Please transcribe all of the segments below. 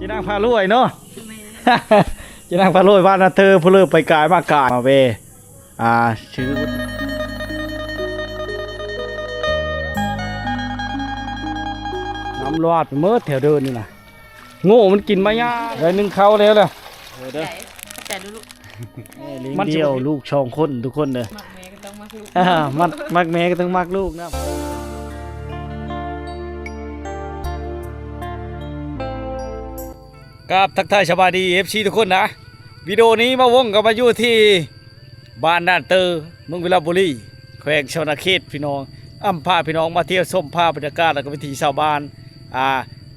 ເຈນາງພາລວຍເນາະ ແມ່ນ ເຈນາງພາລວຍ ບ້ານນາເຕີ ຜູ້ເລີກໄປກາຍມາກາຍມາແວ່ ອ່າ ຊື່ ນ້ຳລວດໄປໝົດແຖວເດີນນີ້ນະ ໂງ່ມັນກິນມາຍາ ໄດ້ໜຶ່ງເຂົ້າແລ້ວລະ ເອີ ເດີ ໃຈ ຂອບໃຈດູລູກ ລ້ຽງດຽວລູກສອງຄົນທຸກຄົນເດີ ມັກແມ່ກໍຕ້ອງມັກລູກ ອ່າ ມັກ ມັກແມ່ກໍຕ້ອງມັກລູກນຳ. ກາບທັກທາຍສະບາຍດີ ເອັຟຊີ ທຸກຄົນນະ ວິດີໂອນີ້ມາວົງກັບມາຢູ່ທີ່ບ້ານນາເຕີ ເມືອງວິລະບູລີ ແຂວງສະຫວັນນະເຂດ ພີ່ນ້ອງ ອຳພາພີ່ນ້ອງມາທ່ຽວຊົມພາບບັນຍາກາດ ແລ້ວກໍວິຖີຊາວບ້ານ ອ່າ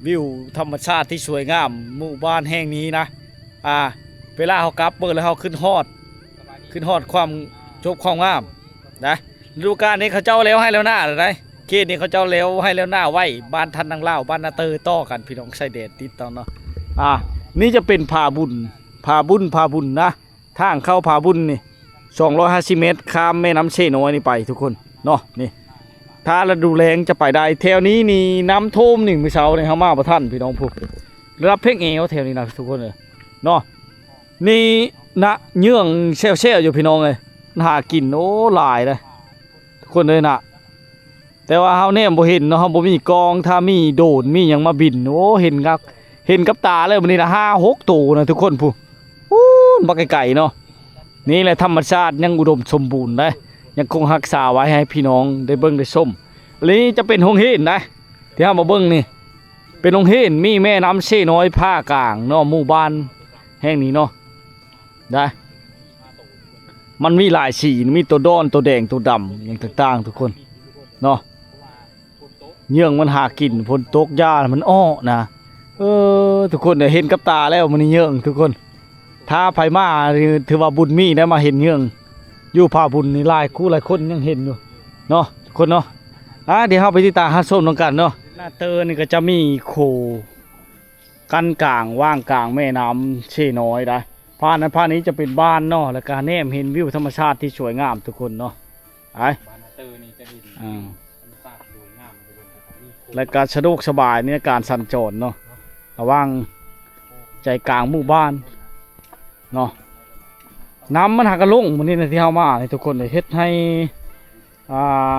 ວິວທຳມະຊາດທີ່ສວຍງາມ ໝູ່ບ້ານແຫ່ງນີ້ນະ ອ່າ ເວລາເຮົາກັບເບິ່ງແລ້ວເຮົາຄິດຮອດ ຄິດຮອດຄວາມຈົບຄວາມງາມນະ ລະດູການນີ້ເຂົາເຈົ້າແລ້ວໄຮ່ແລ້ວນາແລ້ວໃດ ເຂດນີ້ເຂົາເຈົ້າແລ້ວໄຮ່ແລ້ວນາໄວ້ ບ້ານທ່ານນາງລາວ ບ້ານນາເຕີ ຕໍ່ກັນ ພີ່ນ້ອງຊາຍແດນຕິດຕໍ່ເນາະ ອ່າ ນີ້ຈະເປັນຜາບຸນ ຜາບຸນ ຜາບຸນນະ ທາງເຂົ້າຜາບຸນນີ້ ສອງຮ້ອຍຫ້າສິບແມັດ ຂ້າມແມ່ນ້ຳເຊນ້ອຍນີ້ໄປທຸກຄົນເນາະ ນີ້ ຖ້າລະດູແລ້ງຈະໄປໄດ້ ແຖວນີ້ນີ້ນ້ຳຖ້ວມນີ້ ມື້ເຊົ້ານີ້ເຮົາມາບໍ່ທັນ ພີ່ນ້ອງຜູ້ ລະດັບເພງແອວແຖວນີ້ນະທຸກຄົນເອີຍເນາະ ນີ້ນະ ເຫຍື່ອງແຊວໆຢູ່ພີ່ນ້ອງເອີຍ ມັນຫາກິນ ໂອ້ ຫຼາຍເດ້ທຸກຄົນເອີຍນະ ແຕ່ວ່າເຮົາແນມບໍ່ເຫັນເນາະ ເຮົາບໍ່ມີກ້ອງ ຖ້າມີໂດຣນມີຫຍັງມາບິນ ໂອ້ ເຫັນຄັກ ເຫັນກັບຕາເລີຍ ມື້ນີ້ນະ ຫ້າຫົກໂຕນະທຸກຄົນ ພຸ້ນ ພຸ້ນ ບັກໄກໆເນາະ ນີ້ແຫຼະທຳມະຊາດຍັງອຸດົມສົມບູນເດ້ ຍັງຄົງຮັກສາໄວ້ໃຫ້ພີ່ນ້ອງໄດ້ເບິ່ງໄດ້ຊົມ ອັນນີ້ຈະເປັນໂຮງຮຽນເດ້ ທີ່ເຮົາມາເບິ່ງນີ້ ເປັນໂຮງຮຽນ ມີແມ່ນ້ຳເຊນ້ອຍຜ່າກາງເນາະ ໝູ່ບ້ານແຫ່ງນີ້ເນາະ ໄດ້ ມັນມີຫຼາຍສີ ມີໂຕດອນ ໂຕແດງ ໂຕດຳ ຫຍັງຕ່າງໆ ທຸກຄົນເນາະ ເຫຍື່ອງມັນຫາກິນ ຝົນຕົກຫຍ້າມັນເອາະນະ ເອີ ທຸກຄົນ ໄດ້ເຫັນກັບຕາແລ້ວ ມື້ນີ້ເຫຍື່ອງທຸກຄົນ ຖ້າໃຜມານີ້ຖືວ່າບຸນມີໄດ້ມາເຫັນເຫຍື່ອງ ຢູ່ຜາບຸນນີ້ຫຼາຍຄູ່ຫຼາຍຄົນຍັງເຫັນຢູ່ເນາະ ທຸກຄົນເນາະ ອ່າ ດຽວເຮົາໄປຕິດຕາມຮັບຊົມນຳກັນເນາະ ນາເຕີນີ້ກໍຈະມີໂຂງ ກັ້ນກາງ ຫວ່າງກາງແມ່ນ້ຳເຊນ້ອຍໄດ໋ ຜ່ານນັ້ນຜ່ານນີ້ຈະເປັນບ້ານເນາະ ແລ້ວກະແນມເຫັນວິວທຳມະຊາດທີ່ສວຍງາມທຸກຄົນເນາະ ໄປ ບ້ານນາເຕີນີ້ຈະເຫັນ ອ່າ ວິວທຳມະຊາດສວຍງາມທຸກຄົນ ແລ້ວກະສະດວກສະບາຍໃນການສັນຈອນເນາະ ລະຫວ່າງໃຈກາງໝູ່ບ້ານເນາະ ນ້ຳມັນຫາກະລົງ ມື້ນີ້ນະທີ່ເຮົາມານີ້ທຸກຄົນ ເຮັດໃຫ້ ອ່າ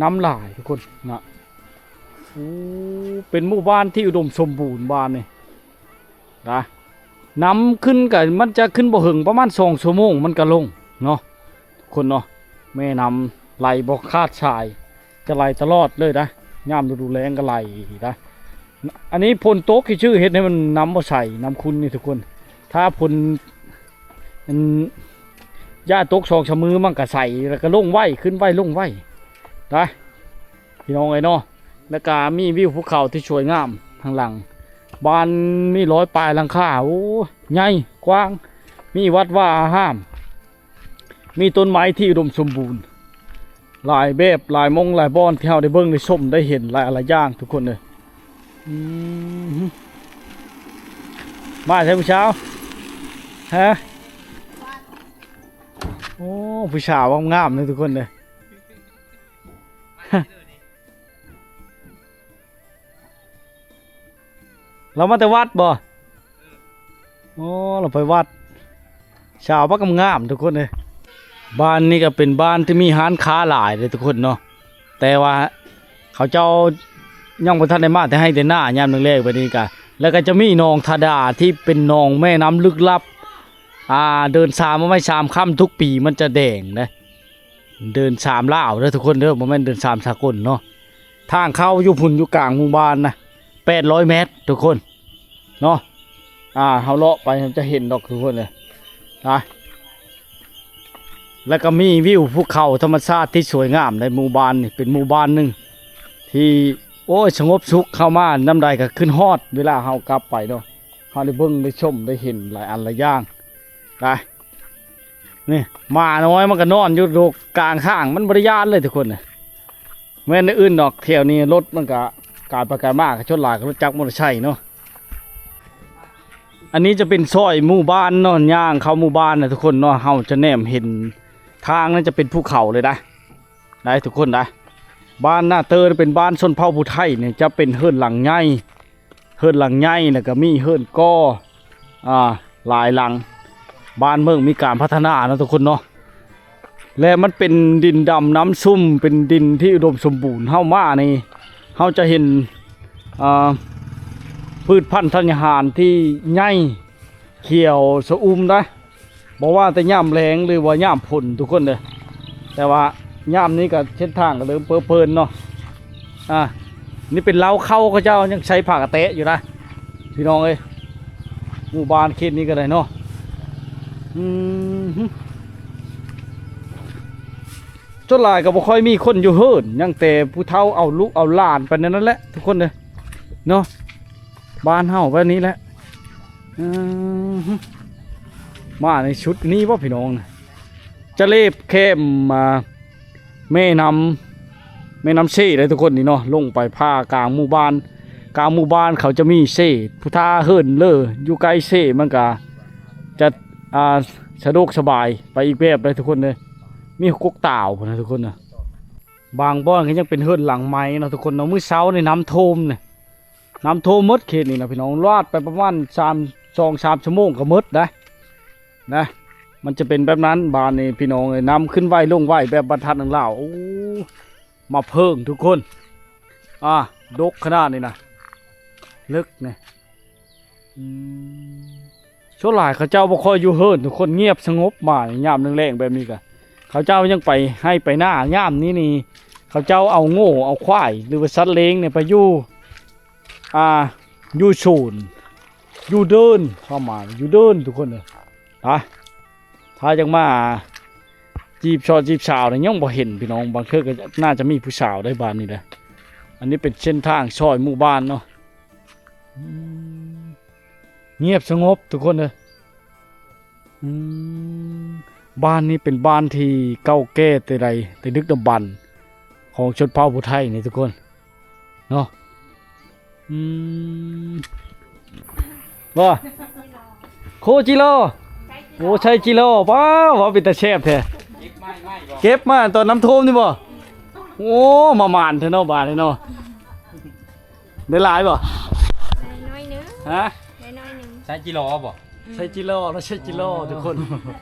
ນ້ຳຫຼາຍທຸກຄົນນະ ໂອ້ ເປັນໝູ່ບ້ານທີ່ອຸດົມສົມບູນບ້ານນີ້ນະ ນ້ຳຂຶ້ນກະ ມັນຈະຂຶ້ນບໍ່ເຫິງ ປະມານສອງຊົ່ວໂມງມັນກະລົງເນາະ ທຸກຄົນເນາະ ແມ່ນ້ຳໄຫຼບໍ່ຂາດສາຍ ຈະໄຫຼຕະຫຼອດເລີຍນະ ຍາມລະດູແລ້ງກະໄຫຼນະ ອັນນີ້ຝົນຕົກຊື່ໆ ເຮັດໃຫ້ມັນນ້ຳບໍ່ໃສ ນ້ຳຂຸ່ນນີ້ທຸກຄົນ ຖ້າຝົນ ອັນ ຢ່າຕົກສອງສາມມື້ມັນກະໃສ ແລ້ວກະລົງໄວ ຂຶ້ນໄວ ລົງໄວນະ ພີ່ນ້ອງເອີຍເນາະ ແລ້ວກະມີວິວພູເຂົາທີ່ສວຍງາມທາງຫຼັງ ບ້ານມີຮ້ອຍປາຍຫຼັງຄາ ໂອ້ ໃຫຍ່ກວ້າງ ມີວັດວາອາຮາມ ມີຕົ້ນໄມ້ທີ່ອຸດົມສົມບູນ ຫຼາຍແບບ ຫຼາຍໝ່ອງ ຫຼາຍບ່ອນ ທີ່ເຮົາໄດ້ເບິ່ງ ໄດ້ຊົມ ໄດ້ເຫັນ ຫຼາຍ ຫຼາຍຢ່າງ ທຸກຄົນເອີຍ ອືມ ມາໃສຜູ້ສາວ ຮະ ໂອ້ ຜູ້ສາວງາມໆເດີ ທຸກຄົນເດີ ລາວມາແຕ່ວັດບໍ່? ໂອ້ ລາວໄປວັດ ສາວບັກງາມໆ ທຸກຄົນເອີຍ ບ້ານນີ້ກໍເປັນບ້ານທີ່ມີຮ້ານຄ້າຫຼາຍເດ້ ທຸກຄົນເນາະ ແຕ່ວ່າເຂົາເຈົ້າຍັງບໍ່ທັນໄດ້ມາແຕ່ໄຮ່ແຕ່ນາ ຍາມແລງໆ ແບບນີ້ກະ ແລ້ວກໍຈະມີໜອງທາດາທີ່ເປັນໜອງແມ່ນ້ຳລຶກລັບ ອ່າ ເດືອນສາມເອົາໄວ້ສາມຄ່ຳ ທຸກປີມັນຈະແດງເດ້. ເດີ່ນສາມລາວເດີທຸກຄົນເດີ ບໍ່ແມ່ນເດີ່ນສາມສາກົນເນາະ. ທາງເຂົ້າຢູ່ພຸ້ນ ຢູ່ກາງໝູ່ບ້ານນະ ແປດຮ້ອຍແມັດທຸກຄົນເນາະ. ອ່າ ເຮົາເລາະໄປຈະເຫັນດອກທຸກຄົນເດີນະ. ແລ້ວກໍມີວິວພູເຂົາທຳມະຊາດທີ່ສວຍງາມໃນໝູ່ບ້ານນີ້ ເປັນໝູ່ບ້ານໜຶ່ງທີ່ ໂອ້ຍ ສະຫງົບສຸກ. ເຂົ້າມາຍາມໃດກໍຄິດຮອດເວລາເຮົາກັບໄປເນາະ. ເຮົາໄດ້ເບິ່ງໄດ້ຊົມໄດ້ເຫັນຫຼາຍອັນຫຼາຍຢ່າງນະ. ນີ້ໝານ້ອຍມັນກໍນອນຢູ່ໂດກກາງທາງ ມັນບໍ່ໄດ້ຢ້ານເລີຍທຸກຄົນ. ແມ່ນແນວອື່ນດອກ ແຖວນີ້ລົດມັນກໍການໄປການມາ ກໍສ່ວນຫຼາຍກໍລົດຈັກມໍເຕີໄຊເນາະ. ອັນນີ້ຈະເປັນຊອຍໝູ່ບ້ານເນາະ ຍ່າງເຂົ້າໝູ່ບ້ານນະທຸກຄົນເນາະ. ເຮົາຈະແນມເຫັນທາງນັ້ນຈະເປັນພູເຂົາເລີຍນະ ໄດ້ທຸກຄົນນະ. ບ້ານນາເຕີເປັນບ້ານຊົນເຜົ່າຜູ້ໄທນີ້ ຈະເປັນເຮືອນຫຼັງໃຫຍ່. ເຮືອນຫຼັງໃຫຍ່ ແລ້ວກໍມີເຮືອນກໍ ອ່າ ຫຼາຍຫຼັງ. ບ້ານເມືອງມີການພັດທະນາເນາະທຸກຄົນເນາະ ແລະ ມັນເປັນດິນດຳນ້ຳຊຸ່ມ ເປັນດິນທີ່ອຸດົມສົມບູນ. ເຮົາມານີ້ ເຮົາຈະເຫັນ ອ່າ ພືດພັນທະຍາຫານທີ່ໃຫຍ່ ຂຽວຊະອຸ່ມໄດ໋ ບໍ່ວ່າແຕ່ຍາມແລ້ງ ຫຼືວ່າຍາມຝົນທຸກຄົນເດີ. ແຕ່ວ່າຍາມນີ້ກໍເສັ້ນທາງກໍເລີ່ມເປິເປີນເນາະ. ອ່າ ນີ້ເປັນເລົ້າເຂົ້າ ເຂົາເຈົ້າຍັງໃຊ້ຜ້າກະແຕະຢູ່ນະ ພີ່ນ້ອງເອີຍ. ໝູ່ບ້ານເຂດນີ້ກໍໄດ້ເນາະ. ອືມ ສ່ວນຫຼາຍກໍບໍ່ຄ່ອຍມີຄົນຢູ່ເຮືອນ ຍັງແຕ່ຜູ້ເຖົ້າເອົາລູກເອົາຫຼານໄປແນວນັ້ນແຫຼະທຸກຄົນເອີຍເນາະ. ບ້ານເຮົາແບບນີ້ແຫຼະ. ອືມ ມາໃນຊຸດນີ້ບໍ່ພີ່ນ້ອງນະ ຈະເລບແຄມ ອ່າ ແມ່ນ້ຳ ແມ່ນ້ຳເຊໄດ໋ທຸກຄົນນີ້ເນາະ. ລົງໄປຜ່າກາງໝູ່ບ້ານ ກາງໝູ່ບ້ານເຂົາຈະມີເຊ ຜູ້ຖ້າເຫີນເລີຢູ່ໃກ້ເຊ ມັນກະຈະ ອ່າ ສະດວກສະບາຍໄປອີກແບບໄດ໋ທຸກຄົນເດີ. ມີກົກຕາວພຸ້ນນະທຸກຄົນນະ. ບາງບ່ອນກໍຍັງເປັນເຮືອນຫຼັງໄມ້ເນາະທຸກຄົນເນາະ. ມື້ເຊົ້ານີ້ນ້ຳຖ້ວມນີ້ ນ້ຳຖ້ວມໝົດເຂດນີ້ນະພີ່ນ້ອງ. ລາດໄປປະມານສາມ ສອງສາມຊົ່ວໂມງກໍໝົດໄດ໋ນະ. ມັນຈະເປັນແບບນັ້ນ. ບາດນີ້ພີ່ນ້ອງເອີຍ ນ້ຳຂຶ້ນໄວລົງໄວແບບບັນທັດໜຶ່ງລາວ. ໂອ້ ມາເຜິ້ງທຸກຄົນ ອ່າ ດົກຂະໜາດນີ້ນະ ເລິກນີ້. ອືມ ສ່ວນຫຼາຍເຂົາເຈົ້າບໍ່ຄ່ອຍຢູ່ເຮືອນທຸກຄົນ ງຽບສະຫງົບ. ມາຍາມແລງໆແບບນີ້ກະ ເຂົາເຈົ້າຍັງໄປໄຮ່ໄປນາ. ຍາມນີ້ນີ້ ເຂົາເຈົ້າເອົາງົວເອົາຄວາຍ ຫຼືວ່າສັດລ້ຽງນີ້ໄປຢູ່ ອ່າ ຢູ່ສວນ ຢູ່ເດີ່ນ ຄວາມໝາຍຢູ່ເດີ່ນທຸກຄົນເອີຍ. ໄປ ຖ້າຢາກມາຈີບຊອດຈີບສາວນີ້ຍັງບໍ່ເຫັນພີ່ນ້ອງ. ບາງເທື່ອກໍໜ້າຈະມີຜູ້ສາວໄດ໋ບ້ານນີ້ເດີ. ອັນນີ້ເປັນເສັ້ນທາງຊອຍໝູ່ບ້ານເນາະ. ອືມ ງຽບສະຫງົບທຸກຄົນເອີຍ. ອືມ ບ້ານນີ້ເປັນບ້ານທີ່ເກົ່າແກ່ແຕ່ໃດ ແຕ່ດຶກດຳບັນຂອງຊົນເຜົ່າຜູ້ໄທນີ້ທຸກຄົນເນາະ. ອືມ ບໍ່ ໂຄຈິໂລ ໂອ້ ໄຊຈິໂລ. ວ້າວ ເວົ້າເປັນຕາແຊບແທ້. ເກັບມາຕອນນ້ຳຖ້ວມນີ້ບໍ່? ໂອ້ ມາໝານແທ້ເນາະ ບາດນີ້ເນາະ. ໄດ້ຫຼາຍບໍ່? ໄດ້ໜ້ອຍໜຶ່ງ. ຮະ? ໄດ້ໜ້ອຍໜຶ່ງ. ໃຊ້ຈິໂລບໍ່? ອືມ ໃຊ້ຈິໂລ ລາວໃຊ້ຈິໂລ ອໍ ທຸກຄົນ.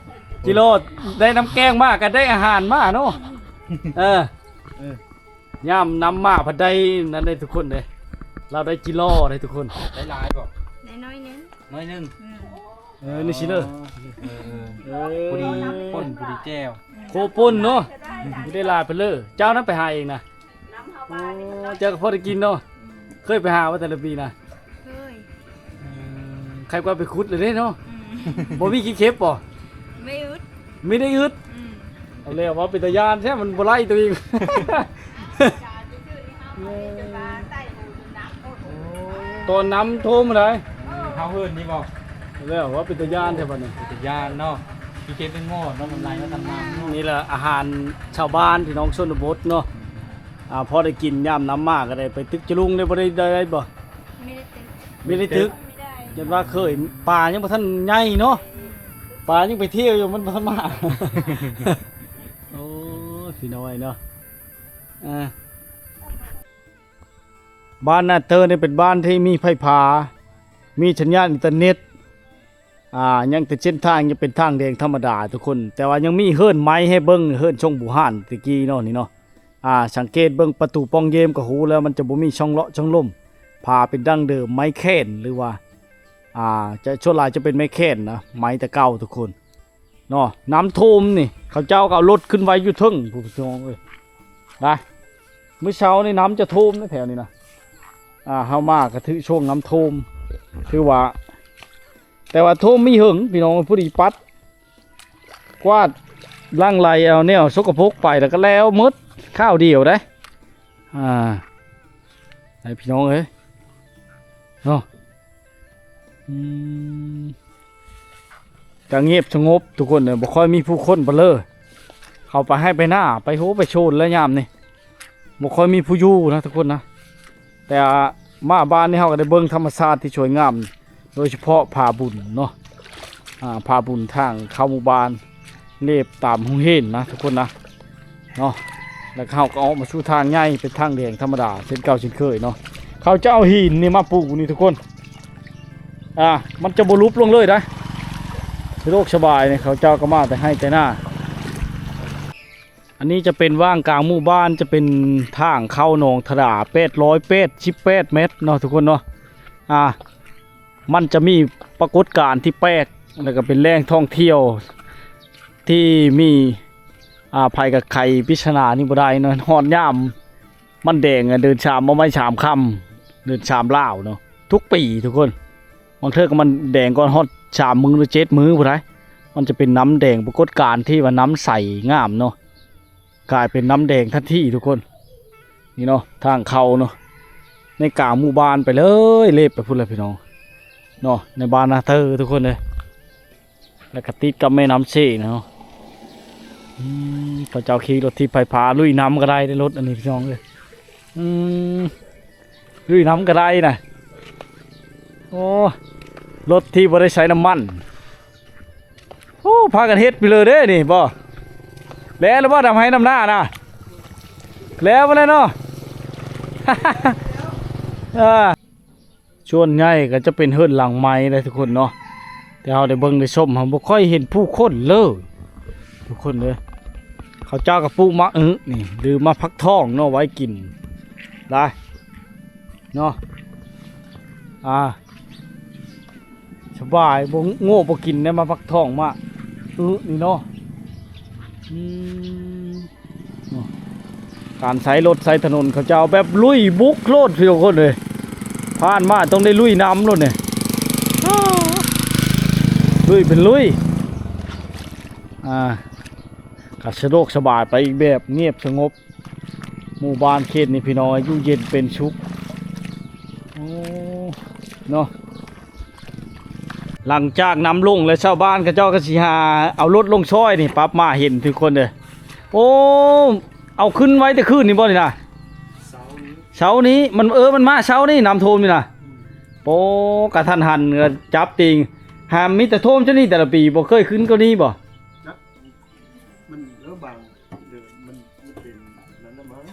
ຈິໂລ ໄດ້ນ້ຳແກງມາ ກໍໄດ້ອາຫານມາເນາະ. ເອີ ເອີ ຍາມນ້ຳມາພັດໄດ້ນັ້ນເດ້ທຸກຄົນເດ້. ລາວໄດ້ຈິໂລເດ້ທຸກຄົນ. ໄດ້ຫຼາຍບໍ່? ໄດ້ໜ້ອຍໜຶ່ງ. ໜ້ອຍໜຶ່ງ. ອືມ ເອີ ນີ້ຊິເລີ ອໍ ເອີ ເອີ ພໍດີປົ່ນ ພໍດີແຈ່ວ ໂຄປົ່ນເນາະ. ອືມ ບໍ່ໄດ້ຫຼາຍປານເລີ. ເຈົ້ານັ້ນໄປຫາເອງນະ? ນຳເຮົາມານີ້ ອໍ ເຈົ້າກໍພໍໄດ້ກິນເນາະ. ອືມ ເຄີຍໄປຫາບໍ່ແຕ່ລະປີນະ? ເຄີຍ. ເອີ ໃຄກວ່າໄປຂຸດເລີຍເດ້ເນາະ. ອືມ ບໍ່ມີຂີ້ເຂັບບໍ່? ໄມ່ອຶດ ໄມ່ໄດ້ອຶດ. ອືມ ເອົາແລ້ວ ເວົ້າເປັນຕາຢ້ານແທ້ ມັນບໍ່ໄລ່ຕົວເອງ. ຕອນນ້ຳຖ້ວມຫັ້ນໃດ໋ ເຮົາເຫີນນີ້ບໍ່? ແລ້ວວ່າເປັນຕາຢ້ານແທ້ບັດນີ້. ເປັນຕາຢ້ານເນາະ ຂີ້ເຂັບເປັນງອດເນາະ ມັນໄຫຼມາທາງນ້ຳເນາະ. ນີ້ແຫຼະອາຫານຊາວບ້ານ ພີ່ນ້ອງຊົນນະບົດເນາະ. ອ່າ ພໍໄດ້ກິນຍາມນ້ຳມາກໍໄດ້. ໄປຕຶກຈະລຸງໄດ້ບໍ່? ໄດ້ ໄດ້ບໍ່? ໄມ່ໄດ້ຕຶກ ໄມ່ໄດ້ຕຶກ. ຢ້ານວ່າເຄີຍ ປາຍັງບໍ່ທັນໃຫຍ່ເນາະ. ອືມ ປາຍັງໄປທ່ຽວຢູ່ ມັນບໍ່ທັນມາ. ໂອ້ຍ ພີ່ນ້ອງເນາະ. ອ່າ ບ້ານນາເຕີນີ້ເປັນບ້ານທີ່ມີໄຟຟ້າ ມີສັນຍານອິນເຕີເນັດ. ອ່າ ຍັງແຕ່ເສັ້ນທາງຍັງເປັນທາງແດງທຳມະດາທຸກຄົນ ແຕ່ວ່າຍັງມີເຮືອນໄມ້ໃຫ້ເບິ່ງ ເຮືອນຊົງບູຮານແຕ່ກີ້ເນາະ ນີ້ເນາະ. ອ່າ ສັງເກດເບິ່ງປະຕູປ່ອງເຢມກໍຮູ້ແລ້ວ ມັນຈະບໍ່ມີຊ່ອງເລາະຊ່ອງລົມ ຝາເປັນດັ້ງເດີມ ໄມ້ແຂນ ຫຼືວ່າ ອ່າ ຈະ ສ່ວນຫຼາຍຈະເປັນໄມ້ແຂນນະ ໄມ້ແຕ່ເກົ່າທຸກຄົນເນາະ. ນ້ຳຖ້ວມນີ້ ເຂົາເຈົ້າກໍເອົາລົດຂຶ້ນໄວ້ຢູ່ເທິງພຸ້ນ ພີ່ນ້ອງເອີຍ ນະ. ມື້ເຊົ້ານີ້ນ້ຳຈະຖ້ວມໃນແຖວນີ້ນະ. ອ່າ ເຮົາມາກໍຖືກຊ່ວງນ້ຳຖ້ວມ ຖືວ່າ ແຕ່ວ່າຖ້ວມມີເຫິງ ພີ່ນ້ອງ ພໍດີປັດ ກວາດລ້າງໄລ່ເອົາແນວສົກກະປົກໄປ ແລ້ວກໍແລ້ວໝົດຄາວດຽວເດ້. ອ່າ ໃຫ້ພີ່ນ້ອງເອີຍເນາະ. ອືມ ກະງຽບສະຫງົບທຸກຄົນເອີຍ ບໍ່ຄ່ອຍມີຜູ້ຄົນປານເລີ. ເຂົາໄປໄຮ່ໄປນາ ໄປໂຮໄປໂຊນແລ້ວຍາມນີ້ ບໍ່ຄ່ອຍມີຜູ້ຢູ່ນະທຸກຄົນນະ. ແຕ່ມາບ້ານນີ້ເຮົາກໍໄດ້ເບິ່ງທຳມະຊາດທີ່ສວຍງາມ ໂດຍສະເພາະຜາບຸນເນາະ. ອ່າ ຜາບຸນທາງເຂົ້າໝູ່ບ້ານ ເລບຕາມໂຮງຮຽນນະທຸກຄົນນະ ເນາະ. ແລ້ວເຮົາກໍອອກມາສູ່ທາງໃຫຍ່ ເປັນທາງແດງທຳມະດາເຊັ່ນເກົ່າເຊັ່ນເຄີຍເນາະ. ເຂົາຈະເອົາຫີນນີ້ມາປູນີ້ທຸກຄົນ ອ່າ ມັນຈະບໍ່ຫຼຸບລົງເລີຍໄດ໋ ສະດວກສະບາຍນີ້ ເຂົາເຈົ້າກໍມາແຕ່ໄຮ່ແຕ່ນາ. ອັນນີ້ຈະເປັນຫວ່າງກາງໝູ່ບ້ານ ຈະເປັນທາງເຂົ້າໜອງທະດາ ແປດຮ້ອຍແປດສິບແປດແມັດເນາະທຸກຄົນເນາະ ອ່າ ມັນຈະມີປາກົດການທີ່ແປກ ແລ້ວກໍເປັນແຫຼ່ງທ່ອງທ່ຽວທີ່ມີ ອ່າ ໃຜກໍໄຂປິດສະໜານີ້ບໍ່ໄດ້ເນາະ ຮອດຍາມ ມັນແດງ ອະ ເດືອນສາມ ບໍ່ແມ່ນສາມຄ່ຳ ເດືອນສາມລາວເນາະ ທຸກປີທຸກຄົນ ບາງເທື່ອກໍມັນແດງກ່ອນຮອດສາມມື້ ຫຼື ເຈັດມື້ພຸ້ນໃດ໋ ມັນຈະເປັນນ້ຳແດງ ປາກົດການທີ່ວ່ານ້ຳໃສງາມເນາະ ກາຍເປັນນ້ຳແດງທັນທີທຸກຄົນ ນີ້ເນາະ ທາງເຂົ້າເນາະ ໃນກາງໝູ່ບ້ານໄປເລີຍ ເລັບໄປພຸ້ນແຫຼະພີ່ນ້ອງເນາະ ໃນບ້ານນາເຕີທຸກຄົນເດີ. ແລ້ວກໍຕິດກັບແມ່ນ້ຳເຊເນາະ ອືມ ເຂົາເຈົ້າຂີ່ລົດຖີບໄຟຟ້າລຸຍນ້ຳກໍໄດ້ເດ້ ລົດອັນນີ້ພີ່ນ້ອງເອີຍ ອືມ ລຸຍນ້ຳກໍໄດ້ນະ ໂອ້ ລົດທີ່ບໍ່ໄດ້ໃຊ້ນ້ຳມັນ ໂອ້ ພາກັນເຮັດໄປເລີຍເດ້ນີ້ບໍ່ ແລ້ວລະບໍ່ ດຳໄຮ່ດຳນານະ ແລ້ວບໍ່ແລ້ວເນາະ ເອີ. ສ່ວນໃຫຍ່ກໍຈະເປັນເຮືອນຫຼັງໃໝ່ເດ້ທຸກຄົນເນາະ ແຕ່ເຮົາໄດ້ເບິ່ງໄດ້ຊົມ ເຮົາບໍ່ຄ່ອຍເຫັນຜູ້ຄົນເລີຍທຸກຄົນເດີ ເຂົາເຈົ້າກໍປູກໝາກອຶນີ້ ຫຼື ໝາກຟັກທອງເນາະ ໄວ້ກິນໄດ້ເນາະ ອ່າ ສະບາຍ ບໍ່ໂງ່ບໍ່ກິນໄດ້ ໝາກຟັກທອງ ໝາກອຶນີ້ເນາະ ອືມ. ການໃຊ້ລົດໃຊ້ຖະໜົນເຂົາເຈົ້າແບບລຸຍບຸກໂລດ ທຸກຄົນເອີຍ ຜ່ານມາຕ້ອງໄດ້ລຸຍນຳໂລດນີ້ ລຸຍເປັນລຸຍ ອ່າ ກໍສະດວກສະບາຍໄປອີກແບບ ງຽບສະຫງົບ ໝູ່ບ້ານເຂດນີ້ພີ່ນ້ອງ ຢູ່ເຢັນເປັນສຸກ ໂອ້ ເນາະ. ຫຼັງຈາກນ້ຳລົງແລ້ວ ຊາວບ້ານເຂົາເຈົ້າກໍຊິຫາເອົາລົດລົງຊ່ອຍນີ້ ປັບມາເຫັນທຸກຄົນເດີ ໂອ້ ເອົາຂຶ້ນໄວ້ແຕ່ຄືນນີ້ບໍ່ນີ້ນະ ເຊົ້ານີ້ ເຊົ້ານີ້ ມັນ ເອີ ມັນມາເຊົ້ານີ້ ນ້ຳຖ້ວມນີ້ນະ ອືມ ໂອ້ ກະທັນຫັນ ຈັບຕີງ ຫາມີແຕ່ຖ້ວມຊ່ຳນີ້ ແຕ່ລະປີບໍ່ເຄີຍຂຶ້ນກວ່ານີ້ບໍ່ ຈັກ ມັນເລີ່ມບາງ ເດີ ມັນ ມັນເປັນນັ້ນລະມັ້ງ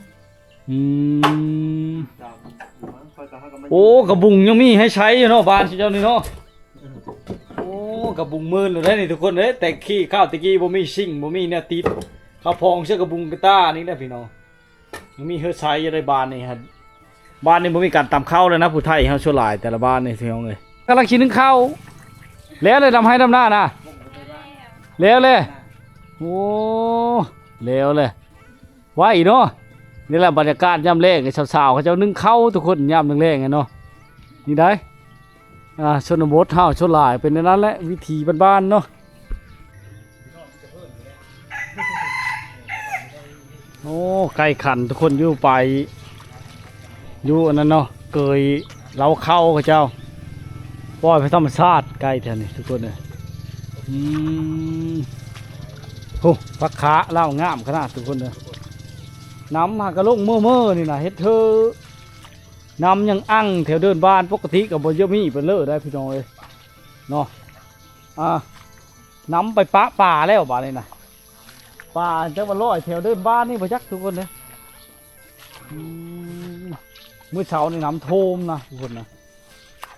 ອືມ ຕາມຢູ່ມັ້ງ ຂ້ອຍກໍຫາກໍມາ ໂອ້ ກະບຸງຍັງມີໃຫ້ໃຊ້ຢູ່ເນາະ ບ້ານເຈົ້ານີ້ເນາະ ເອີ ໂອ້ ກະບຸງໝື່ນແລ້ວເດ້ນີ້ທຸກຄົນເອີຍ ແຕ່ຂີ້ຄາວແຕ່ກີ້ບໍ່ມີຊິງ ບໍ່ມີແນວຕິດ ເຂົາພອງໃສ່ກະບຸງກະຕ່ານີ້ແຫຼະພີ່ນ້ອງ ຍັງມີເຮືອໃຊ້ຢູ່ໃນບ້ານນີ້ຫັ້ນ ບ້ານນີ້ບໍ່ມີການຕຳເຂົ້າແລ້ວນະ ຜູ້ໄທເຮົາສ່ວນຫຼາຍ ແຕ່ລະບ້ານນີ້ພີ່ນ້ອງເອີຍ ກຳລັງຊິໜຶ້ງເຂົ້າ ແລ້ວແຫຼະ ດຳໄຮ່ດຳນານະ ແລ້ວແຫຼະ ໂອ້ ແລ້ວແຫຼະ ໄວເນາະ ນີ້ແຫຼະບັນຍາກາດຍາມແລງ ໃຫ້ສາວໆເຂົາເຈົ້າໜຶ້ງເຂົ້າທຸກຄົນ ຍາມແລງໆເນາະ ນີ້ໄດ໋ ອ່າ ຊົນນະບົດເຮົາສ່ວນຫຼາຍເປັນແນວນັ້ນແຫຼະ ວິຖີບ້ານໆເນາະ ໂອ້ ໄກ່ຂັນທຸກຄົນ ຢູ່ໄປ ຢູ່ອັນນັ້ນເນາະ ເກີຍເລົ້າເຂົ້າເຂົາເຈົ້າ ປ່ອຍໄປທຳມະຊາດ ໄກ່ແຖວນີ້ທຸກຄົນເອີຍ ອືມ ໂອ້ ຜັກຂາລາວງາມຂະໜາດທຸກຄົນເອີຍ ນ້ຳຫາກະລົງເມີ່ໆນີ້ນະ ເຮັດເທີ ນ້ຳຍັງອັ່ງແຖວເດີ່ນບ້ານ ປົກກະຕິກໍບໍ່ຢາກມີປານເລີໄດ໋ພີ່ນ້ອງເອີຍເນາະ ອ່າ ນ້ຳໄປປະປາແລ້ວບາດນີ້ນະ ປາຈັກວ່າລອຍແຖວເດີ່ນບ້ານນີ້ບໍ່ຈັກທຸກຄົນເດີ ອືມ ມື້ເຊົ້ານີ້ນ້ຳຖ້ວມນະທຸກຄົນນະ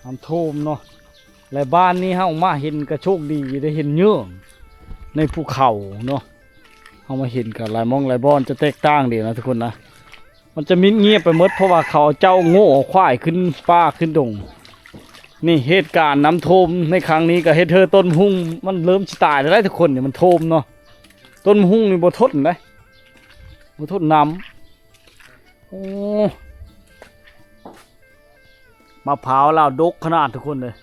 ນ້ຳຖ້ວມເນາະ ແລະ ບ້ານນີ້ເຮົາມາເຫັນກໍໂຊກດີ ໄດ້ເຫັນເຫຍື່ອງໃນພູເຂົາເນາະ ເຮົາມາເຫັນກໍຫຼາຍໝ່ອງຫຼາຍບ່ອນ ຈະແຕກຕ່າງເດ້ນະທຸກຄົນນະ ມັນຈະມິດງຽບໄປໝົດ ເພາະວ່າເຂົາເຈົ້າໂງ່ເອົາຄວາຍຂຶ້ນປ່າຂຶ້ນດົງ ນີ້ເຫດການນ້ຳຖ້ວມໃນຄັ້ງນີ້ກໍເຮັດໃຫ້ຕົ້ນຫຸ່ງມັນເລີ່ມຊິຕາຍແລ້ວເດ້ທຸກຄົນ ນີ້ມັນຖ້ວມເນາະ ຕົ້ນຫຸ່ງນີ້ບໍ່ທົນເດ້ ບໍ່ທົນນ້ຳ ໂອ້ ມະພ້າວລາວດົກຂະໜາດທຸກຄົນເອີຍ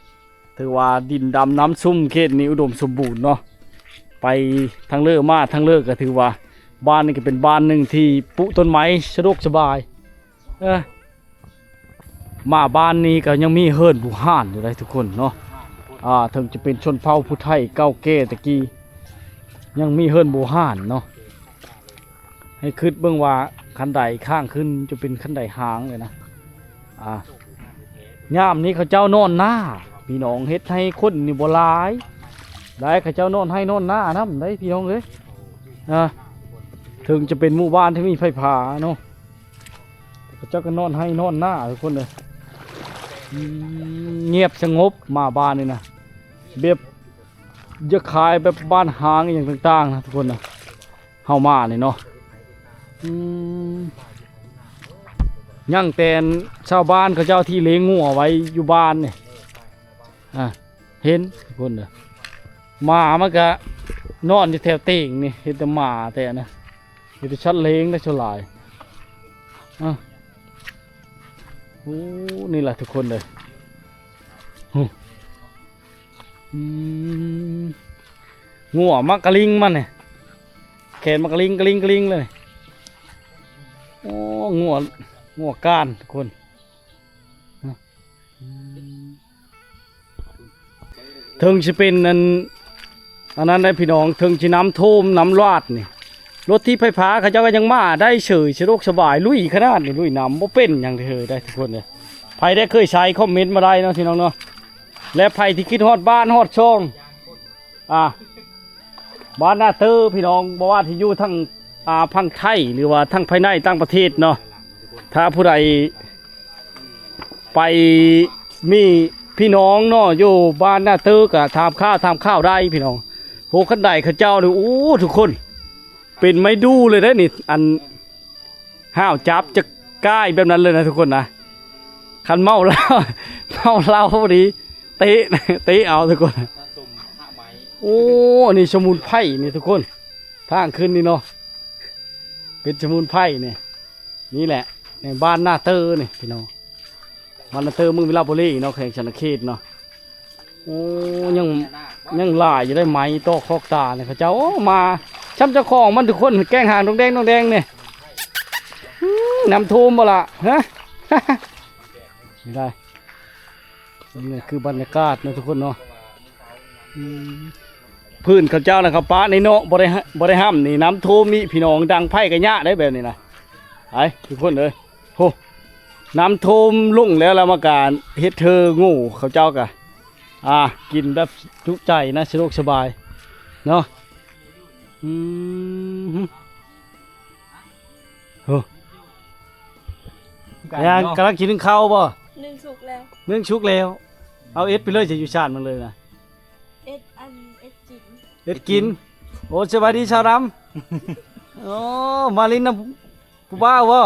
ຖືວ່າດິນດຳນ້ຳຊຸ່ມ ເຂດນີ້ອຸດົມສົມບູນເນາະ ໄປທາງເລີມາທາງເລີກໍຖືວ່າ ບ້ານນີ້ກໍເປັນບ້ານໜຶ່ງທີ່ປູກຕົ້ນໄມ້ສະດວກສະບາຍ ເອີ ມາບ້ານນີ້ກໍຍັງມີເຮືອນບູຮານຢູ່ເດ້ທຸກຄົນເນາະ ອ່າ ເຖິງຈະເປັນຊົນເຜົ່າຜູ້ໄທເກົ່າແກ່ແຕ່ກີ້ ຍັງມີເຮືອນບູຮານເນາະ ໃຫ້ຄິດເບິ່ງວ່າຄັນໄດຂ້າງຂຶ້ນຈະເປັນຄັນໄດຮ້າງເລີຍນະ ອ່າ ຍາມນີ້ເຂົາເຈົ້ານອນໜ້າ ພີ່ນ້ອງ ເຮັດໃຫ້ຄົນນີ້ບໍ່ຫຼາຍ ຫຼາຍ ເຂົາເຈົ້ານອນໄຮ່ນອນນານຳໄດ໋ ພີ່ນ້ອງເອີຍ ອ່າ ເຖິງຈະເປັນໝູ່ບ້ານທີ່ມີໄຟຟ້າເນາະ ເຂົາເຈົ້າກໍນອນໄຮ່ນອນນາທຸກຄົນເອີຍ ອືມ ງຽບສະຫງົບ ມາບ້ານນີ້ນະ ແບບ ຢາກຂາຍແບບບ້ານຮ້າງອີ່ຫຍັງຕ່າງໆນະທຸກຄົນນະ ເຮົາມານີ້ເນາະ. ອືມ ຍັງແຕ່ຊາວບ້ານເຂົາເຈົ້າທີ່ລ້ຽງງົວໄວ້ຢູ່ບ້ານນີ້ ອ່າ ເຫັນທຸກຄົນເດີ ໝາມັນກະນອນຢູ່ແຖວຕີງນີ້ ເຫັນແຕ່ໝາແຕ່ນະ ມີແຕ່ສັດລ້ຽງໄດ້ສ່ວນຫຼາຍ. ອາ ໂອ້ ນີ້ລະທຸກຄົນເດີ ຫື ອືມ ງົວມັກກະລິງມັນນີ້ ແຂນມັກກະລິງ ກະລິງ ກະລິງເລີຍ. ໂອ້ ງົວ ງົວການທຸກຄົນ. ເຖິງຊິເປັນອັນ ອັນນັ້ນໄດ໋ພີ່ນ້ອງ ເຖິງຊິນ້ຳຖ້ວມນ້ຳຫຼາດນີ້ ລົດຖີບໄຟຟ້າເຂົາເຈົ້າກໍຍັງມາໄດ້ເສີຍ ສະດວກສະບາຍ ລຸຍຂະໜາດນີ້ ລຸຍນ້ຳບໍ່ເປັນຫຍັງເລີຍໄດ໋ທຸກຄົນເດີ. ໃຜໄດ້ເຄີຍໃຊ້ຄອມເມັນມາໄດ້ເນາະພີ່ນ້ອງເນາະ ແລະ ໃຜທີ່ຄິດຮອດບ້ານຮອດຊ່ອງ ອ່າ ບ້ານນາເຕີພີ່ນ້ອງ ບໍ່ວ່າຊິຢູ່ທາງ ອ່າ ຝັ່ງໄທ ຫຼືວ່າທາງພາຍໃນຕ່າງປະເທດເນາະ ຖ້າຜູ້ໃດໄປມີພີ່ນ້ອງເນາະ ຢູ່ບ້ານນາເຕີກໍຖາມຂ່າວ ຖາມຂ່າວໄດ້ພີ່ນ້ອງ. ໂອ້ ຄັນໄດເຂົາເຈົ້ານີ້ ໂອ້ ທຸກຄົນ ເປັນໄມ້ດູ່ເລີຍເດ້ນີ້ ອັນ ຫ້າວຈັບຈະກ້າຍແບບນັ້ນເລີຍນະທຸກຄົນນະ. ຄັນເມົາເຫຼົ້າ ເມົາເຫຼົ້າພໍດີ ເຕະ ເຕະເອົາທຸກຄົນ. ໂອ້ ອັນນີ້ສະໝຸນໄພນີ້ທຸກຄົນ ທາງຂຶ້ນນີ້ເນາະ ເປັນສະໝຸນໄພນີ້. ນີ້ແຫຼະ ໃນບ້ານນາເຕີນີ້ພີ່ນ້ອງ ບ້ານນາເຕີ ເມືອງວິລະບູລີເນາະ ແຂວງສະຫວັນນະເຂດເນາະ. ໂອ້ ຍັງ ຍັງຫຼາຍຢູ່ໄດ໋ ໄມ້ຕອກຄອກຕານີ້ ເຂົາເຈົ້າ ໂອ້ ມາຊ່ຳເຈົ້າຂອງມັນທຸກຄົນ ແກ້ງຫາງດອງແດງດອງແດງນີ້. ອືມ ນ້ຳຖ້ວມບໍ່ລະ ຮະ? ນີ້ໄດ໋ ນີ້ຄືບັນຍາກາດເນາະທຸກຄົນເນາະ. ອືມ ພື້ນເຂົາເຈົ້ານະ ເຂົາປະໃນເນາະ ບໍ່ໄດ້ ບໍ່ໄດ້ຫ້ຳນີ້ ນ້ຳຖ້ວມນີ້ພີ່ນ້ອງ ດັງໄຟກໍຍາກໄດ໋ແບບນີ້ນະ. ໄປທຸກຄົນເອີຍ ໂຫ ນ້ຳຖ້ວມລົງແລ້ວ ແລ້ວມາການເຮັດເທີໂງ່ ເຂົາເຈົ້າກະ ອ່າ ກິນແບບຈຸໃຈນະ ສະດວກສະບາຍເນາະ. ອືມ ໂຫ ກຳລັງ ກຳລັງຊິໜຶ້ງເຂົ້າບໍ່? ໜຶ້ງສຸກແລ້ວ ໜຶ້ງສຸກແລ້ວ. ເອົາເອັດໄປເລີຍ ຈະຢູ່ຊານມັນເລີຍນະ ເອັດອັນ ເອັດກິນ ເຮັດກິນ. ໂອ້ ສະບາຍດີສາວດຳ. ໂອ້ ມາຫຼິ້ນນຳຜູ້ບ່າວບໍ່?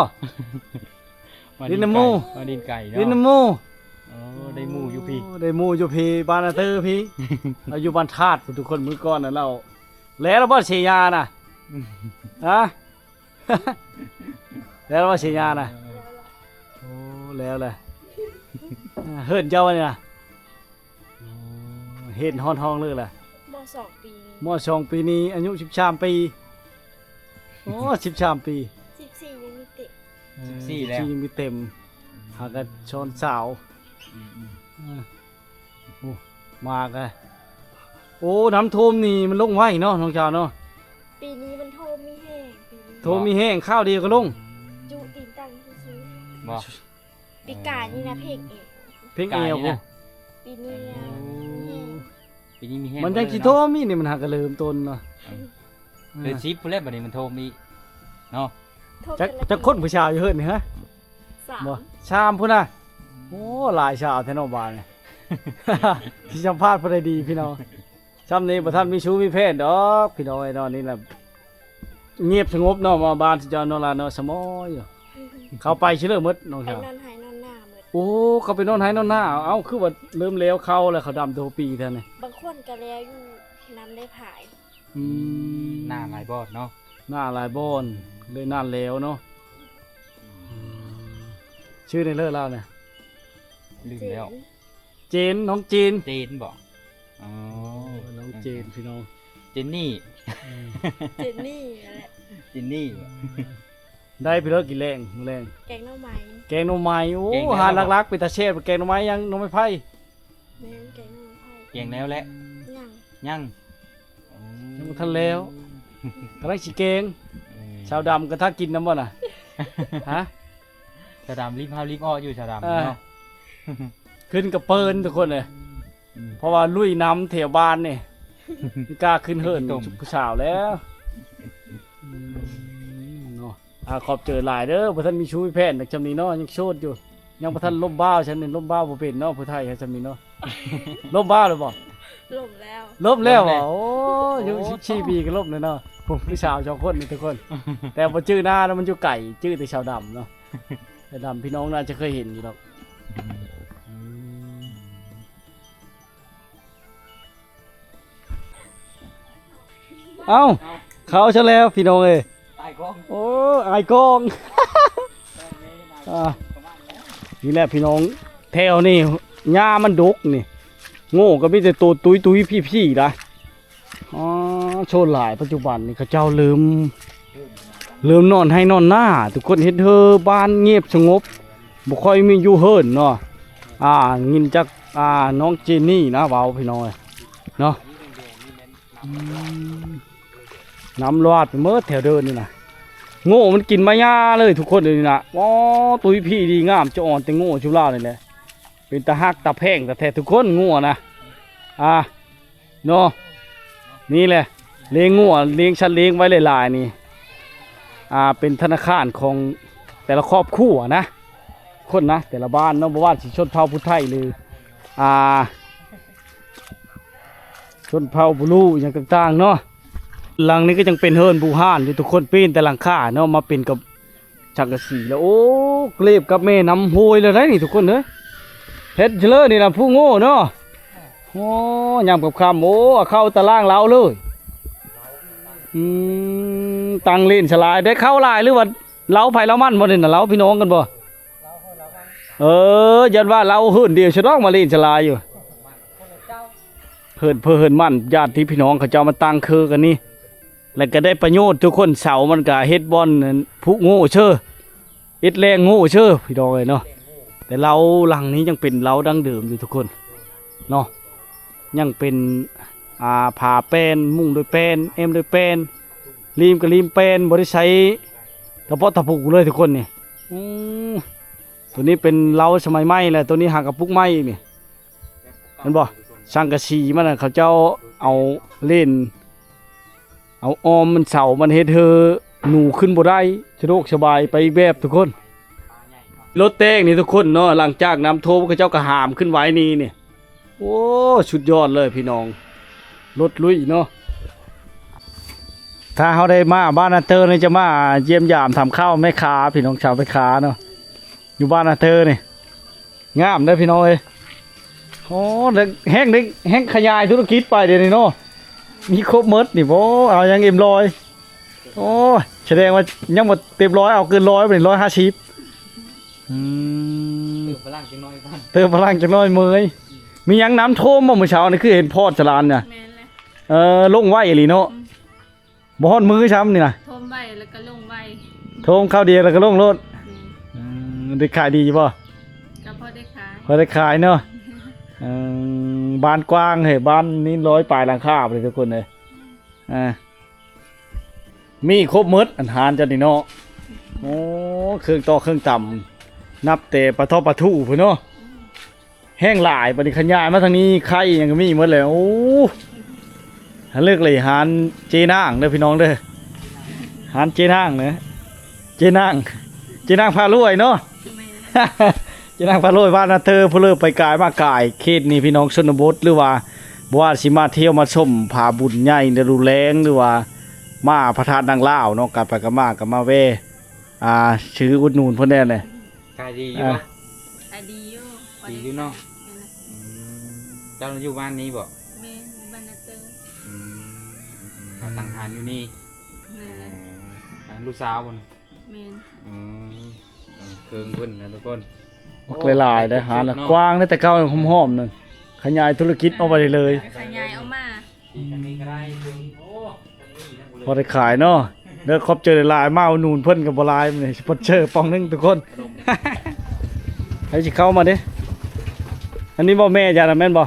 ມາຫຼິ້ນນຳໝູ່ ມາຫຼິ້ນໄກ່ເນາະ ຫຼິ້ນນຳໝູ່. ໂອ້ ໄດ້ໝູ່ຢູ່ພີ້ ໂອ້ ໄດ້ໝູ່ຢູ່ພີ້ ບ້ານນາເຕີພີ້. ເຮົາຢູ່ບ້ານທາດພຸ້ນທຸກຄົນ ມື້ກ່ອນນະ ລາວ ແລ້ວລະບໍ່ ເຊຍານະ? ຮະ? ແລ້ວລະບໍ່ ເຊຍານະ? ໂອ້ ແລ້ວແຫຼະ. ເຮືອນເຈົ້ານີ້ນະ? ໂອ້ ເຮັດຮອດຫ້ອງເລີກລະ ມໍສອງປີ ມໍສອງປີນີ້ອາຍຸສິບສາມປີ. ໂອ້ ສິບສາມປີ ສິບສີ່ຍັງມີເຕັມ ເອີ ສິບສີ່ແລ້ວ ສິບສີ່ຍັງມີເຕັມ. ຫາກັນຊ້ອນສາວ ອືມໆ ເອີ ໂອ້ ມາກະ ໂອ້ ນ້ຳຖ້ວມນີ້ມັນລົງໄວເນາະ ນ້ອງສາວເນາະ. ປີນີ້ມັນຖ້ວມມີແຮງ ປີນີ້ ຖ້ວມມີແຮງ ຄາວດຽວກໍລົງ ຈຸຕີນຕັ້ງຊື່ໆ ບໍ່? ປີກາຍນີ້ນະ ເພກເອງ ເພກເອງ ປີນີ້ນະ ໂອ້ ປີນີ້ມີແຮງ ປີນີ້ມີແຮງ ມັນຈັ່ງຊິຖ້ວມອີກນີ້ ມັນຫາກະເລີ່ມຕົ້ນເນາະ. ເອີ ເດືອນສິບພຸ້ນແຫຼະ ບັດນີ້ມັນຖ້ວມອີກເນາະ. ຈັກ ຈັກຄົນຜູ້ສາວຢູ່ເຮືອນນີ້ຮະ? ສາມ ບໍ່ ສາມພຸ້ນນະ. ໂອ້ ຫຼາຍສາວແທ້ເນາະບ້ານນີ້. ຊິສຳພາດຜູ້ໃດດີພີ່ນ້ອງ? ຊ່ຳນີ້ບໍ່ທັນມີຊູ້ມີແພນດອກພີ່ນ້ອງເອີຍເນາະ. ນີ້ລະ ງຽບສະຫງົບເນາະ ມາບ້ານເຈົ້າເນາະ ລະເນາະ ສະໝໍຢູ່. ເຂົາໄປຊິເລີໝົດນ້ອງສາວ ໄປນອນໄຮ່ນອນນາໝົດ. ໂອ້ ເຂົາໄປນອນໄຮ່ນອນນາ. ເອົ້າ ຄືວ່າເລີ່ມແລ້ວເຂົ້າແລ້ວ ເຂົາດຳໂຕປີແທ້ນີ້. ບາງຄົນກໍແລ້ວຢູ່ນຳໄດ້ພາຍ. ອືມ ນາຫຼາຍບ່ອນເນາະ ນາຫຼາຍບ່ອນ ເລີຍນາແລ້ວເນາະ. ອືມ ຊື່ໃດເລີລາວນະ? ລືມແລ້ວ. ເຈນ ເຈນ ນ້ອງເຈນ ເຈນບໍ? ອໍ ນ້ອງເຈນ ພີ່ນ້ອງ ເຈນນີ້ ເອີ ເຈນນີ້ນັ້ນແຫຼະ ເຈນນີ້ບໍ? ໄດ້ໄປເລີກິນແລງ ມື້ແລງ ແກງໜໍ່ໄມ້ ແກງໜໍ່ໄມ້. ໂອ້ ແກງໜໍ່ໄມ້ ອາຫານຫຼັກໆ ເປັນຕາແຊບ ແກງໜໍ່ໄມ້ຫຍັງ ໜໍ່ໄມ້ໄຜ່? ແມ່ນ ແກງໜໍ່ໄມ້ໄຜ່ ແກງແລ້ວແຫຼະ ຍັງ ຍັງ ອໍ ຍັງບໍ່ທັນແລ້ວ ກຳລັງຊິແກງ. ເອີ ສາວດຳກໍຖ້າກິນນຳບໍ່ນະ? ຮະ? ສາວດຳລີບເຮົາລີບອອກຢູ່ ສາວດຳ ເອີ ເນາະ ຂຶ້ນກະເປີນທຸກຄົນເອີຍ. ອືມ ເພາະວ່າລຸຍນຳແຖວບ້ານນີ້ ມີກ້າຂຶ້ນເຫີນຜູ້ສາວແລ້ວ. ອືມ ເນາະ ອ່າ ຂອບໃຈຫຼາຍເດີ ບໍ່ທັນມີຊູ້ມີແພນ ຈັກຊ່ຳນີ້ເນາະ ຍັງໂສດຢູ່. ຍັງບໍ່ທັນລົມບ່າວ ຊັ້ນນີ້ລົມບ່າວບໍ່ເປັນເນາະ ຜູ້ໄທເຮົາຊ່ຳນີ້ເນາະ. ລົມບ່າວແລ້ວບໍ່? ລົມແລ້ວ ລົມແລ້ວບໍ່? ໂອ້ ອາຍຸສິບສີ່ປີກໍລົມແລ້ວເນາະ. ຜູ້ສາວສອງຄົນນີ້ທຸກຄົນ ແຕ່ບໍ່ຈື່ໜ້ານະ ມັນຢູ່ໄກ ຈື່ແຕ່ສາວດຳເນາະ. ສາວດຳ ພີ່ນ້ອງໜ້າຈະເຄີຍເຫັນຢູ່ດອກ. ເອົ້າ ເຂົ້າຊະແລ້ວພີ່ນ້ອງເອີຍ. ອ້າຍກ້ອງ ໂອ້ ອ້າຍກ້ອງ. ອ່າ ນີ້ແຫຼະພີ່ນ້ອງ ແຖວນີ້ຫຍ້າມັນດົກນີ້ ໂງ່ກໍມີແຕ່ໂຕຕຸ້ຍໆ ພີ້ໆ ດາ. ອໍ ໂຊນຫຼາຍ ປັດຈຸບັນນີ້ເຂົາເຈົ້າເລີ່ມ ເລີ່ມນອນໄຮ່ນອນນາ ທຸກຄົນເຮັດເຮີບ້ານງຽບສະຫງົບ ບໍ່ຄ່ອຍມີຢູ່ເຮີນເນາະ. ອ່າ ຍິນຈາກ ອ່າ ນ້ອງເຈນນີ້ນະເວົ້າ ພີ່ນ້ອງເອີຍເນາະ. ອືມ ນ້ຳລວດໄປໝົດແຖວເດີ່ນນີ້ນະ ໂງ່ມັນກິນໃບຫຍ້າເລີຍທຸກຄົນ ດຽວນີ້ນະ. ອໍ ຕຸ້ຍພີ້ດີງາມ ຈະອ່ອນແຕ່ໂງ່ຈຸລາວນີ້ແຫຼະ. ເປັນຕາຮັກຕາແພງແທ້ໆ ທຸກຄົນ ງົວນະ ອ່າ ເນາະ. ນີ້ແຫຼະ ລ້ຽງງົວ ລ້ຽງສັດລ້ຽງໄວ້ຫຼາຍໆ ນີ້ ອ່າ ເປັນທະນາຄານຂອງແຕ່ລະຄອບຄົວນະ ຄົນນະ ແຕ່ລະບ້ານເນາະ ບໍ່ວ່າຊິຊົນເຜົ່າຜູ້ໄທ ຫຼື ອ່າ ຊົນເຜົ່າບູລູຫຍັງຕ່າງໆ ເນາະ. ຫຼັງນີ້ກໍຍັງເປັນເຮືອນບູຮານຢູ່ທຸກຄົນ ເປັນແຕ່ຫຼັງຄາເນາະ ມາເປັນກັບ ສັງກະສີແລ້ວ. ໂອ້ ເລບກັບແມ່ນ້ຳຫ້ວຍແລ້ວໄດ໋ນີ້ທຸກຄົນເອີຍ. ເຮັດເລີຍນີ້ນະຜູ້ໂງ່ເນາະ. ໂອ້ ຍາມຄ່ຳໆ ໂອ້ ເຂົ້າຕາລ່າງເລົາເລີຍ. ອືມ ຕັ້ງຫຼິ້ນສະຫຼາຍໄດ້ ເຂົ້າຫຼາຍ ຫຼືວ່າເລົາໃຜເລົາມັນບໍ່ນີ້ນະ ເລົາພີ່ນ້ອງກັນບໍ່? ເອີ ຢ້ານວ່າເລົາເຮືອນດຽວຊະດອກ ມາຫຼິ້ນສະຫຼາຍຢູ່. ເຮືອນເພີ້ນເຮືອນມັນ ຍາດຕິພີ່ນ້ອງເຂົາເຈົ້າມາຕັ້ງຄືກັນນີ້ ແລ້ວກໍໄດ້ປະໂຫຍດທຸກຄົນ. ເສົາມັນກໍເຮັດບ່ອນຜູກໂງ່ເຊີ ເຮັດແລ່ງໂງ່ເຊີ ພີ່ນ້ອງເອີຍເນາະ. ແຕ່ເລົາຫຼັງນີ້ຍັງເປັນເລົາດັ້ງເດີມຢູ່ທຸກຄົນເນາະ ຍັງເປັນ ອ່າ ຜ້າແປ້ນ ມຸງດ້ວຍແປ້ນ ແອ້ມດ້ວຍແປ້ນ ລີມກໍລີມແປ້ນ ບໍ່ໄດ້ໃຊ້ຕະປອກຕະປູເລີຍທຸກຄົນນີ້. ອືມ ຕົວນີ້ເປັນເລົາສະໄໝໃໝ່ແລ້ວ ຕົວນີ້ຫາກະປຸກໃໝ່ອີກນີ້. ເຫັນບໍ່? ສັງກະສີມັນນະ ເຂົາເຈົ້າເອົາເຫຼັ້ນ ເອົາອ້ອມມັນເສົາ ມັນເຮັດໃຫ້ໜູຂຶ້ນບໍ່ໄດ້ ສະດວກສະບາຍໄປອີກແບບທຸກຄົນ. ລົດແຕກນີ້ທຸກຄົນເນາະ ຫຼັງຈາກນ້ຳຖ້ວມ ເຂົາເຈົ້າກໍຫາມຂຶ້ນໄວ້ນີ້ນີ້. ໂອ້ ສຸດຍອດເລີຍພີ່ນ້ອງ ລົດລຸຍເນາະ. ຖ້າເຮົາໄດ້ມາບ້ານນາເຕີນີ້ ຈະມາຢ້ຽມຢາມຖາມຂ່າວແມ່ຄ້າ ພີ່ນ້ອງຊາວແມ່ຄ້າເນາະ ຢູ່ບ້ານນາເຕີນີ້. ງາມເດີພີ່ນ້ອງເອີຍ. ໂອ້ ໄດ້ ແຮ່ງໄດ້ ແຮ່ງຂະຫຍາຍທຸລະກິດໄປດຽວນີ້ເນາະ ມີຄົບໝົດນີ້. ໂອ້ ເອົາຫຍັງເອັມຮ້ອຍ. ໂອ້ ສະແດງວ່າຍັງບໍ່ເຕັມຮ້ອຍ ເອົາເກີນຮ້ອຍບາດນີ້ ຮ້ອຍຫ້າສິບ. ອືມ ເຕີມພະລັງຈັກໜ້ອຍກ່ອນ ເຕີມພະລັງຈັກໜ້ອຍເມີຍ. ມີຫຍັງນ້ຳຖ້ວມບໍ່ມື້ເຊົ້ານີ້ ຄືເຫັນພອດສະຫຼານນະ? ແມ່ນແຫຼະ ເອີ ລົງໄວອີ່ຫຼີເນາະ. ອືມ ບໍ່ຮອດມື້ຊ້ຳນີ້ນະ ຖ້ວມໄວແລ້ວກໍລົງໄວ ຖ້ວມຄາວດຽວແລ້ວກໍລົງໂລດ. ອືມ ອືມ ໄດ້ຂາຍດີຢູ່ບໍ່? ກໍພໍໄດ້ຂາຍ ພໍໄດ້ຂາຍເນາະ. ເອີ ບ້ານກວ້າງເຮີ້ຍ ບ້ານນີ້ຮ້ອຍປາຍຫຼັງຄາພຸ້ນເດີທຸກຄົນເອີຍ. ອ່າ ມີຄົບໝົດ ອັນຮ້ານເຈົ້ານີ້ເນາະ. ໂອ້ ເຄື່ອງຕອກເຄື່ອງຕຳ ນັບແຕ່ປາເທາະປາທູພຸ້ນເນາະ. ແຮ່ງຫຼາຍ ບາດນີ້ຂະຫຍາຍມາທາງນີ້ ໄຂ່ຫຍັງກໍມີໝົດແລ້ວ. ໂອ້ ເລີກເລີຍ ຮ້ານເຈນາງເດີພີ່ນ້ອງເດີ ຮ້ານເຈນາງເນາະ ເຈນາງ ເຈນາງພາລວຍເນາະ. ແມ່ນ ເຈນາງພາລວຍ ບ້ານນາເຕີ ຜູ້ເລີກໄປກາຍມາກາຍ ເຂດນີ້ພີ່ນ້ອງ ຊົນນະບົດ ຫຼືວ່າບໍ່ວ່າຊິມາທ່ຽວມາຊົມຜາບຸນໃຫຍ່ ລະດູແລ້ງ ຫຼືວ່າມາພະທາດນາງລາວເນາະ ກັບໄປກັບມາກໍມາແວ່ ອ່າ ຊື້ອຸດໜູນເພິ່ນແດ່ແຫຼະ. ຂາຍດີຢູ່ບໍ່? ອ່າ ຂາຍດີຢູ່ ດີຢູ່ເນາະ. ແມ່ນແຫຼະ ອືມ ເຈົ້າຢູ່ບ້ານນີ້ບໍ່? ແມ່ນ ຢູ່ບ້ານນາເຕີ. ອືມ ອືມ ອືມ ມາຕັ້ງຮ້ານຢູ່ນີ້. ແມ່ນແຫຼະ ອໍ ອັນລູກສາວບໍ່ນີ້? ແມ່ນ ອືມ ເອີ ເຄື່ອງເພິ່ນນະທຸກຄົນ. ໂອ້ ບັກຫຼາຍໆ ໄດ້ຮ້ານນະ ເນາະ ກວ້າງເດ້ ແຕ່ເກົ່າຫອມໆ ນັ້ນ ຂະຫຍາຍທຸລະກິດອອກໄປເລີຍ ຂະຫຍາຍອອກມາ. ອືມ ພໍໄດ້ຂາຍເນາະ. ເດີ ຂອບໃຈຫຼາຍໆ ມາອຸດໜູນເພິ່ນກໍບໍ່ຫຼາຍ ມື້ນີ້ສະປອນເຊີປ່ອງໜຶ່ງທຸກຄົນ. ໃຜຊິເຂົ້າມາເດ້? ອັນນີ້ບໍ່ແມ່ເຈົ້ານະ ແມ່ນບໍ່?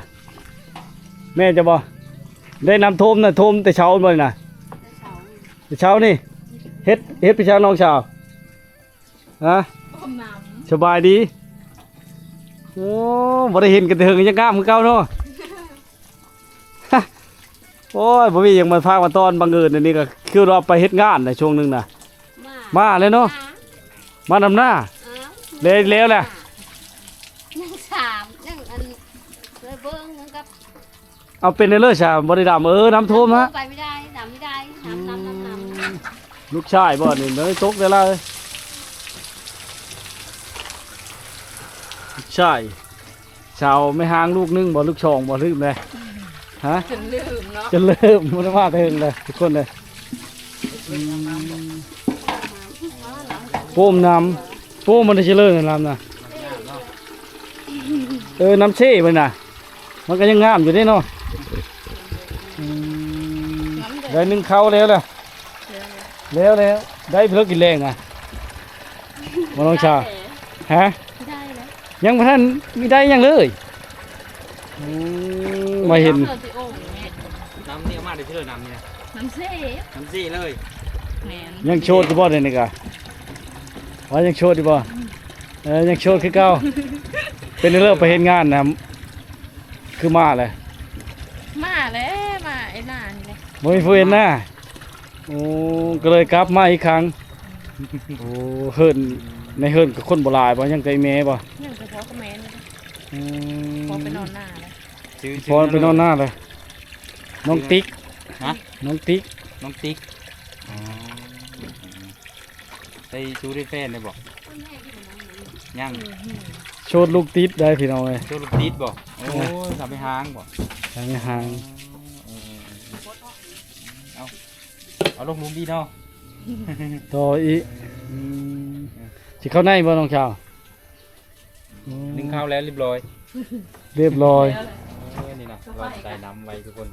ແມ່ເຈົ້າບໍ່? ໄດ້ນ້ຳຖ້ວມນະ ຖ້ວມແຕ່ເຊົ້າບໍ່ນີ້ນະ? ແຕ່ເຊົ້ານີ້ ເຮັດ ເຮັດໄປຊະນ້ອງສາວ? ຮະ? ຕົ້ມນ້ຳ. ສະບາຍດີ. ໂອ້ ບໍ່ໄດ້ເຫັນກັນແຕ່ເຫິງ ຍັງງາມຄືເກົ່າເນາະ. ໂອ້ຍ ບໍ່ມີຫຍັງມາຝາກມາຕ້ອນ ບັງເອີນອັນນີ້ກໍຄືວ່າໄປເຮັດງານໃນຊ່ວງໜຶ່ງນະ. ມາ ມາແລ້ວເນາະ ມາ ມານຳໜ້າ. ເອີ ແລ້ວ ແລ້ວແຫຼະ ມາ ເອົາ ເປັນໄດ້ເລີຍຊະ ບໍ່ໄດ້ດຳ. ເອີ ນ້ຳຖ້ວມຮະ ໄປໄມ່ໄດ້ ດຳໄມ່ໄດ້ ນ້ຳ ນ້ຳ ນ້ຳ ນ້ຳ. ອືມ ລູກຊາຍບໍ່ນີ້ ເລີຍຕົກໄດ້ຫຼາຍ. ລູກຊາຍ ສາວແມ່ຮ້າງລູກໜຶ່ງບໍ່ ລູກສອງບໍ່ ລືມແລ້ວ ຮະ ຈົນລືມເນາະ ຈົນລືມ ບໍ່ໄດ້ມາແຕ່ເຫິງເລີຍ ທຸກຄົນເລີຍ. ອືມ ໂປ້ມນ້ຳ ໂປ້ມມັນໄດ້ເຈະເລີນນ້ຳນະ. ເອີ ນ້ຳເຊມັນນະ ມັນກໍຍັງງາມຢູ່ເດ້ເນາະ. ອືມ ໄດ້ໜຶ່ງເຂົ້າແລ້ວລະ ແລ້ວ ແລ້ວ ໄດ້ເພິ່ນກິນແລງນະ ບໍ່ນ້ອງຊາວ ຮະ ໄດ້ແລ້ວ ຍັງບໍ່ທັນມີໄດ້ຫຍັງເລີຍ. ອືມ ມາເຫັນ ນ້ຳນີ້ເອົາມາໄດ້ເທື່ອ ນ້ຳນີ້ນະ ນ້ຳເຊ ນ້ຳເຊເລີຍ. ແມ່ນ ຍັງໂສດຢູ່ບໍ່ດຽວນີ້ກະ ວ່າຍັງໂສດຢູ່ບໍ່? ເອີ ຍັງໂສດຄືເກົ່າ. ເປັນເລື່ອງໄປເຮັດງານນະ ຄືມາແລ້ວ ມາແລ້ວ ມາໄອ້ໜ້ານີ້ແຫຼະ ບໍ່ມີຜູ້ເຫັນໜ້າ. ໂອ້ ກໍເລີຍກັບມາອີກຄັ້ງ. ໂອ້ ເຮືອນ ໃນເຮືອນກໍຄົນບໍ່ຫຼາຍບໍ່? ຍັງແຕ່ອີ່ແມ່ບໍ່? ຍັງແຕ່ພໍ່ກັບແມ່ນີ້. ອືມ ພໍ່ໄປນອນນາແລ້ວ ຊື່ ພໍ່ໄປນອນນາແລ້ວ. ນ້ອງຕິກ ຮະ ນ້ອງຕິກ ນ້ອງຕິກ. ອໍ ໄດ້ຊູ້ໄດ້ແຟນແລ້ວບໍ່? ຍັງ ອືມ ໂສດລູກຕິດໄດ໋ພີ່ນ້ອງເອີຍ. ໂສດລູກຕິດບໍ່? ໂອ້ຍ ສາວແມ່ຮ້າງບໍ່? ສາວແມ່ຮ້າງ. ເອີ ເອົາ ເອົາລົງຫຼຸມອີກເນາະ ຕໍ່ອີກ. ອືມ ຊິເຂົ້າໃນບໍ່ນ້ອງສາວ? ອືມ ໜຶ່ງເຂົ້າແລ້ວ ລຽບຮ້ອຍ ລຽບຮ້ອຍ. ເອີ ນີ້ນະ ລອງໃສ່ນ້ຳໄວ້ທຸກຄົນ.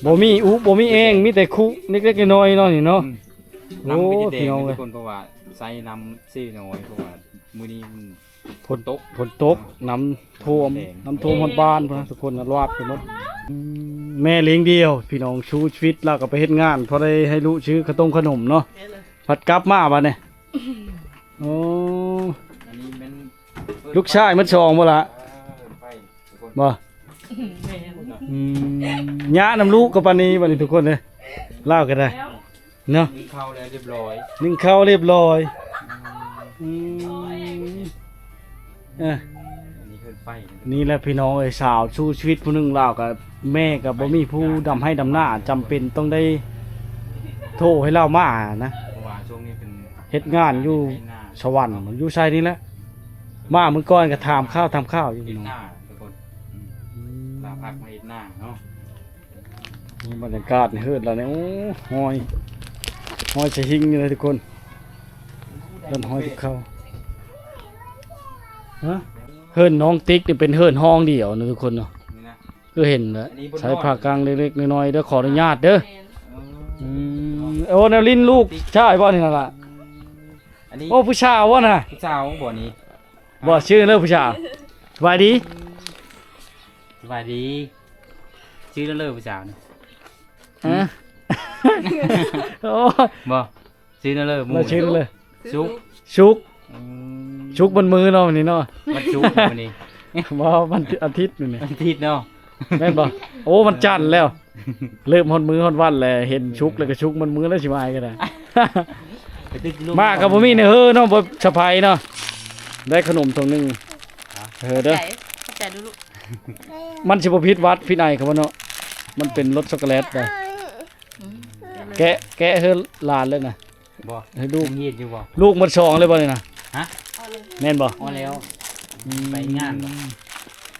ບໍ່ມີອຸ ບໍ່ມີແອ່ງ ມີແຕ່ຄຸເລັກໆນ້ອຍໆເນາະນີ້ເນາະ. ອືມ ໂອ້ ພີ່ນ້ອງເອີຍ ທຸກຄົນ ເພາະວ່າໃສ່ນ້ຳເຊນ້ອຍ ເພາະວ່າມື້ນີ້ມັນ ຝົນຕົກ ຝົນຕົກ ເນາະ ນ້ຳຖ້ວມ ແດງ ນ້ຳຖ້ວມຮອດບ້ານພຸ້ນນະ ທຸກຄົນນະ ລວດໄປໝົດ. ອືມ ແມ່ລ້ຽງດຽວ ພີ່ນ້ອງ ສູ້ຊີວິດ ລາວກໍໄປເຮັດງານ ພໍໄດ້ໃຫ້ລູກຊື້ຂະຕົງຂະໜົມເນາະ ແມ່ນເລີຍ ພັດກັບມາບາດນີ້. ໂອ້ ອັນນີ້ແມ່ນ ລູກຊາຍມັນສອງບໍ່ລະ? ເອີ ໄປ ບໍ່? ແມ່ນ ອືມ ຍານຳລູກກໍປານນີ້ບາດນີ້ ທຸກຄົນເດີ ລາວກໍໄດ້ ເນາະ ໜຶ່ງເຂົ້າແລ້ວລຽບຮ້ອຍ ໜຶ່ງເຂົ້າລຽບຮ້ອຍ. ອືມ ເອີ ອັນນີ້ເພິ່ນໄປ ນີ້ແຫຼະພີ່ນ້ອງເອີຍ ສາວສູ້ຊີວິດຜູ້ໜຶ່ງ ລາວກໍ ແມ່ກໍບໍ່ມີຜູ້ດຳໄຮ່ດຳນາ ຈຳເປັນຕ້ອງໄດ້ໂທໃຫ້ລາວມານະ ເພາະວ່າຊ່ວງນີ້ເປັນ ເຮັດງານຢູ່ ໄຮ່ນາ ສະຫວັນ ຢູ່ໃສນີ້ແຫຼະ ມາມື້ກ່ອນກໍຖາມຂ່າວ ຖາມຂ່າວຢູ່ ເຮັດນາທຸກຄົນ. ອືມ ອືມ ລາພັກມາເຮັດນາເນາະ. ນີ້ບັນຍາກາດໃນເຮືອນລາວນີ້ ໂອ້ ຮອຍ ຮອຍສະຫິງຢູ່ເລີຍທຸກຄົນ ເຮືອນຮອຍຕິບເຂົ້າ. ຮະ ເຮືອນນ້ອງຕິກນີ້ເປັນເຮືອນຫ້ອງດຽວນະທຸກຄົນເນາະ. ນີ້ນະ ຄືເຫັນແຫຼະ ໃສ່ຜ້າກາງເລັກໆນ້ອຍໆເດີ ຂໍອະນຸຍາດເດີ. ແມ່ນ ອືມ ໂອ້ ແນວລິນລູກຊາຍບໍ່ນີ້ນະລະ? ອັນນີ້ ໂອ້ ຜູ້ສາວບໍ່ນະ? ຜູ້ສາວບໍ່ນີ້? ບໍ່ ຊື່ເລີຍຜູ້ສາວ. ສະບາຍດີ ສະບາຍດີ. ຊື່ເລີຍຜູ້ສາວນີ້ ຮະ? ໂອ້ຍ ບໍ່ ຊື່ນັ້ນເລີຍ ໝູ່ ລະຊື່ນັ້ນເລີຍ ສຸກ ສຸກ. ອືມ ສຸກມັນມື້ເນາະ ມື້ນີ້ເນາະ ວັນສຸກມື້ນີ້. ບໍ່ ວັນອາທິດມື້ນີ້ ວັນອາທິດເນາະ ແມ່ນບໍ່? ໂອ້ ວັນຈັນແລ້ວ ເລີ່ມຮອດມື້ຮອດວັນແລ້ວ ເຫັນສຸກແລ້ວກໍສຸກມັນມື້ແລ້ວ ຊິມາອີກກໍໄດ້. ມາກໍບໍ່ມີແນວເຮີເນາະ ບໍ່ສະໄພເນາະ ໄດ້ຂະໜົມຖົງໜຶ່ງ. ເອີ ເດີ ຂອບໃຈ ຂອບໃຈດູລູກ. ມັນຊິບໍ່ຜິດຫວັດຜິດໄອເຂົາບໍ່ເນາະ ມັນເປັນລົດຊັອກໂກແລັດໄດ໋. ອືມ ແກະ ແກະເຮີຫຼານເລີຍນະ. ບໍ່ ໃຫ້ລູກ ຍັງເຮັດຢູ່ບໍ່? ລູກໝົດສອງເລີຍບໍ່ນີ້ນະ? ຮະ? ແມ່ນບໍ່? ອໍ ແລ້ວ ອືມ ໄປງານບໍ່?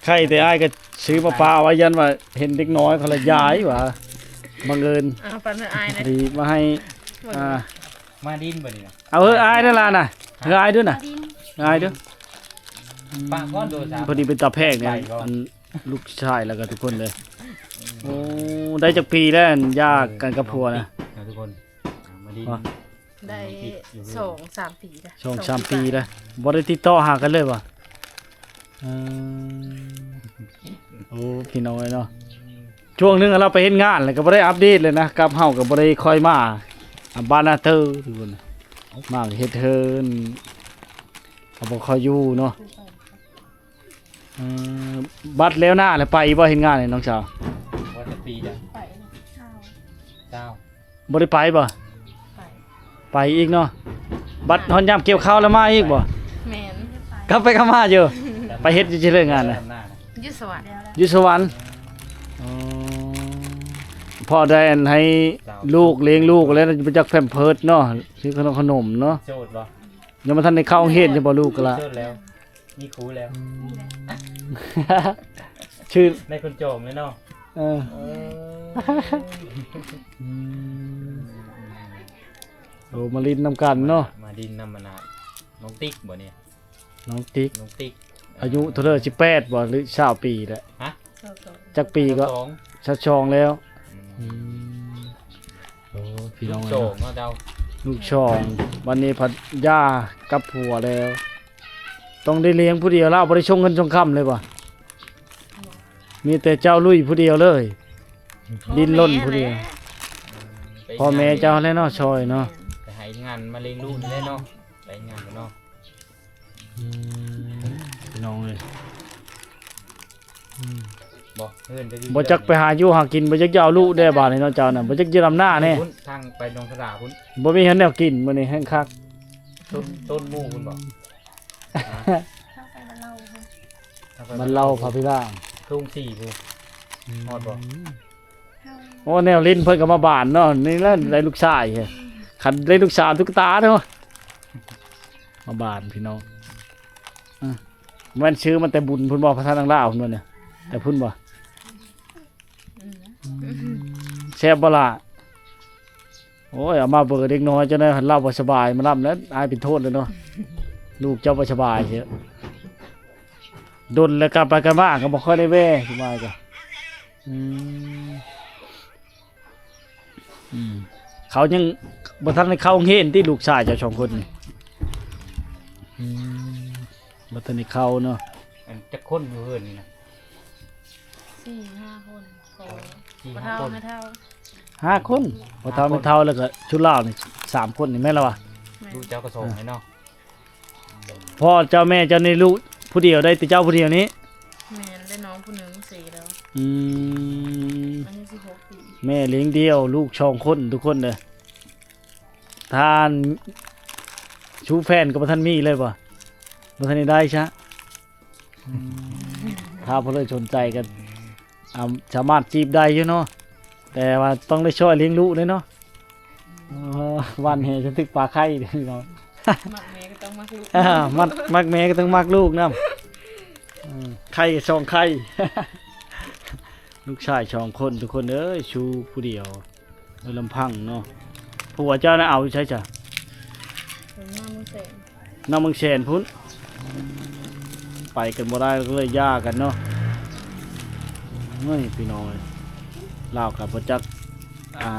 ໄຂ່ແຕ່ອ້າຍກໍຊື້ມາປະໄວ້ ຢ້ານວ່າເຫັນເດັກນ້ອຍເຂົາລະຢາຍວ່າ ບັງເອີນ ອ່າ ປະເນີນອ້າຍນະ ພໍດີມາໃຫ້ ອ່າ ມາດິນບໍ່ນີ້ນະ? ເອົາເຮີອ້າຍນັ້ນລະນະ ເຮີອ້າຍດູນະ ອ້າຍດູ. ປະກ່ອນໂທລະສັບ ພໍດີເປັນຕາແພກນີ້ ອັນ ລູກຊາຍແລ້ວກໍທຸກຄົນເລີຍ. ໂອ້ ໄດ້ຈັກປີແລ້ວ ອັນ ຢ່າກັນກັບຜົວນະ? ເອີ ທຸກຄົນ ມາດິນ ໄດ້ສອງສາມປີແລ້ວ ສອງສາມປີແລ້ວ ບໍ່ໄດ້ຕິດຕໍ່ຫາກັນເລີຍບໍ່? ເອີ ໂອ້ ພີ່ນ້ອງເອີຍເນາະ ຊ່ວງໜຶ່ງລາວໄປເຮັດງານ ແລ້ວກໍບໍ່ໄດ້ອັບເດດເລີຍນະ ກັບເຮົາກໍບໍ່ໄດ້ຄ່ອຍມາ ອາ ບ້ານນາເຕີ ທຸກຄົນ ມາເຮັດເຮືອນ ເຮົາບໍ່ຄ່ອຍຢູ່ເນາະ. ເອີ ບັດແລ້ວໜ້າແລ້ວໄປບໍ່ເຮັດງານນີ້ນ້ອງສາວ? ບໍ່ຈັກປີແລ້ວ ໄປຊາວ ຊາວ ບໍ່ໄດ້ໄປບໍ່? ໄປ ໄປອີກເນາະ ບັດຮອດຍາມກ່ຽວເຂົ້າແລ້ວມາອີກບໍ່? ແມ່ນ ກັບໄປກັບມາຢູ່ ໄປເຮັດຢູ່ທີ່ເລີຍງານນະ? ຢູ່ສະຫວັນ ຢູ່ສະຫວັນ. ອໍ ພໍໄດ້ອັນໃຫ້ລູກ ລ້ຽງລູກແລ້ວ ບໍ່ຈັກແພມເພີດເນາະ ຊື້ຂະໜົມຂະໜົມເນາະ ໂສດບໍ່? ຍັງບໍ່ທັນໄດ້ເຂົ້າໂຮງຮຽນຢູ່ບໍ່ລູກກະລະ? ໂສດແລ້ວ ມີຄູແລ້ວ ອືມ ຊື່ ໄດ້ຄົນຈອງແລ້ວເນາະ ເອີ ເອີ ອືມ ໂອ້ ມາຫຼິ້ນນຳກັນເນາະ ມາຫຼິ້ນນຳອັນນ່າ ນ້ອງຕິກບໍ່ນີ້? ນ້ອງຕິກ ນ້ອງຕິກ ອາຍຸເທົ່າໃດ? ສິບແປດບໍ່ ຫຼື ຊາວປີແລ້ວ? ຮະ? ຈັກປີກໍ? ຊາວສອງ ຊາວສອງແລ້ວ ອືມ ອືມ ໂອ້ ພີ່ນ້ອງເອີຍ ລູກສອງເນາະເຈົ້າ ລູກສອງ ບັດນີ້ພັດຢ່າກັບຜົວແລ້ວ ຕ້ອງໄດ້ລ້ຽງຜູ້ດຽວ ລາວບໍ່ໄດ້ສົ່ງເງິນສົ່ງຄຳເລີຍບໍ່? ບໍ່ ມີແຕ່ເຈົ້າລຸຍຜູ້ດຽວເລີຍ ດີ້ນລົນຜູ້ດຽວ ພໍ່ແມ່ເຈົ້າແຫຼະເນາະ ຊ່ອຍເນາະ ໄປຫາເຮັດງານມາລ້ຽງລູກນີ້ແຫຼະເນາະ ໄປເຮັດງານເນາະ ອືມ ພີ່ນ້ອງເອີຍ ອືມ ບໍ່ ເຮືອນກໍຢູ່ ບໍ່ຈັກໄປຫາຢູ່ຫາກິນ ບໍ່ຈັກຈະເອົາລູກແດ່ບາດນີ້ເນາະ ເຈົ້ານະ ບໍ່ຈັກຈະດຳນາແດ່ ທາງໄປໜອງສະຫຼາພຸ້ນ ບໍ່ມີເຮືອນແນວກິນມື້ນີ້ແຮ່ງຄັກ ຕົ້ນ ຕົ້ນໝູ່ພຸ້ນບໍ່? ທາງໄປບ້ານເລົ່າພຸ້ນ ບ້ານເລົ່າພະພິລາງ ທຸງສີ່ພຸ້ນ ອືມ ຮອດບໍ່? ໂອ້ ແນວຫຼິ້ນເພິ່ນກໍມາບານເນາະ ນີ້ແຫຼະໄດ້ລູກຊາຍ ຄັນໄດ້ລູກສາວຕຸກກະຕາເນາະ ມາບານພີ່ນ້ອງ ອາ ແມ່ນຊື້ມາແຕ່ບຸນພຸ້ນບໍ່ ພະທາດນາງລາວພຸ້ນບໍ່ນີ້ ແຕ່ພຸ້ນບໍ່? ອືມ ແຊບບໍ່ລະ? ໂອ້ຍ ເອົາມາເບີເດັກນ້ອຍ ເຈົ້ານາຍເລົ່າບໍ່ສະບາຍ ມາລຳແລ້ວ ອາຍເປັນໂທດແລ້ວເນາະ ລູກເຈົ້າບໍ່ສະບາຍເຊີ ດົນແລ້ວກັບໄປກັບມາກໍບໍ່ຄ່ອຍໄດ້ແວ່ ສະບາຍກໍ ອືມ ອືມ ເຂົາຍັງບໍ່ທັນໄດ້ເຂົ້າໂຮງຮຽນຕິ ລູກຊາຍເຈົ້າສອງຄົນນີ້? ອືມ ບໍ່ທັນໄດ້ເຂົ້າເນາະ ອັນຈັກຄົນຢູ່ເຮືອນນີ້ນະ? ສີ່ຫ້າຄົນ ພໍ່ ສີ່ຫ້າຄົນ ພໍ່ເຖົ້າແມ່ເຖົ້າ ຫ້າຄົນ ພໍ່ເຖົ້າແມ່ເຖົ້າ ແລ້ວກໍຊຸດລາວນີ້ສາມຄົນນີ້ແມ່ນລະວະ? ແມ່ນ ລູກເຈົ້າກໍສອງແລ້ວເນາະ? ພໍ່ເຈົ້າແມ່ເຈົ້ານີ້ລູກຜູ້ດຽວໄດ້ແຕ່ເຈົ້າຜູ້ດຽວນີ້? ແມ່ນ ໄດ້ນ້ອງຜູ້ໜຶ່ງເສຍແລ້ວ ອືມ ອາຍຸສິບຫົກປີ ແມ່ລ້ຽງດຽວ ລູກສອງຄົນທຸກຄົນເດີ ທ່ານຊູແຟນກໍບໍ່ທັນມີເລີຍບໍ່? ບໍ່ທັນໄດ້ໄດ້ຊະ ອືມ ຖ້າຜູ້ໃດສົນໃຈກໍ ອ່າ ສາມາດຈີບໄດ້ຢູ່ເນາະ ແຕ່ວ່າຕ້ອງໄດ້ຊ່ອຍລ້ຽງລູກເດ້ເນາະ ເອີ ຫວ່ານແຫຈົນຖືກປາໄຂ່ເດ້ເນາະ ມັກແມ່ກໍຕ້ອງມັກລູກ ອາ ມັກ ມັກແມ່ກໍຕ້ອງມັກລູກນຳ ເອີ ໄຂ່ສອງໄຂ່ ລູກຊາຍສອງຄົນ ທຸກຄົນເອີຍ ຊູຜູ້ດຽວ ໂດຍລຳພັງເນາະ ຜົວເຈົ້ານະເອົາຢູ່ໃສຊະ? ນອກເມືອງແສນ ນອກເມືອງແສນພຸ້ນ ໄປກັນບໍ່ໄດ້ ກໍເລີຍຢ່າກັນເນາະ ໂອ້ຍ ພີ່ນ້ອງເອີຍ ລາວກໍບໍ່ຈັກ ອ່າ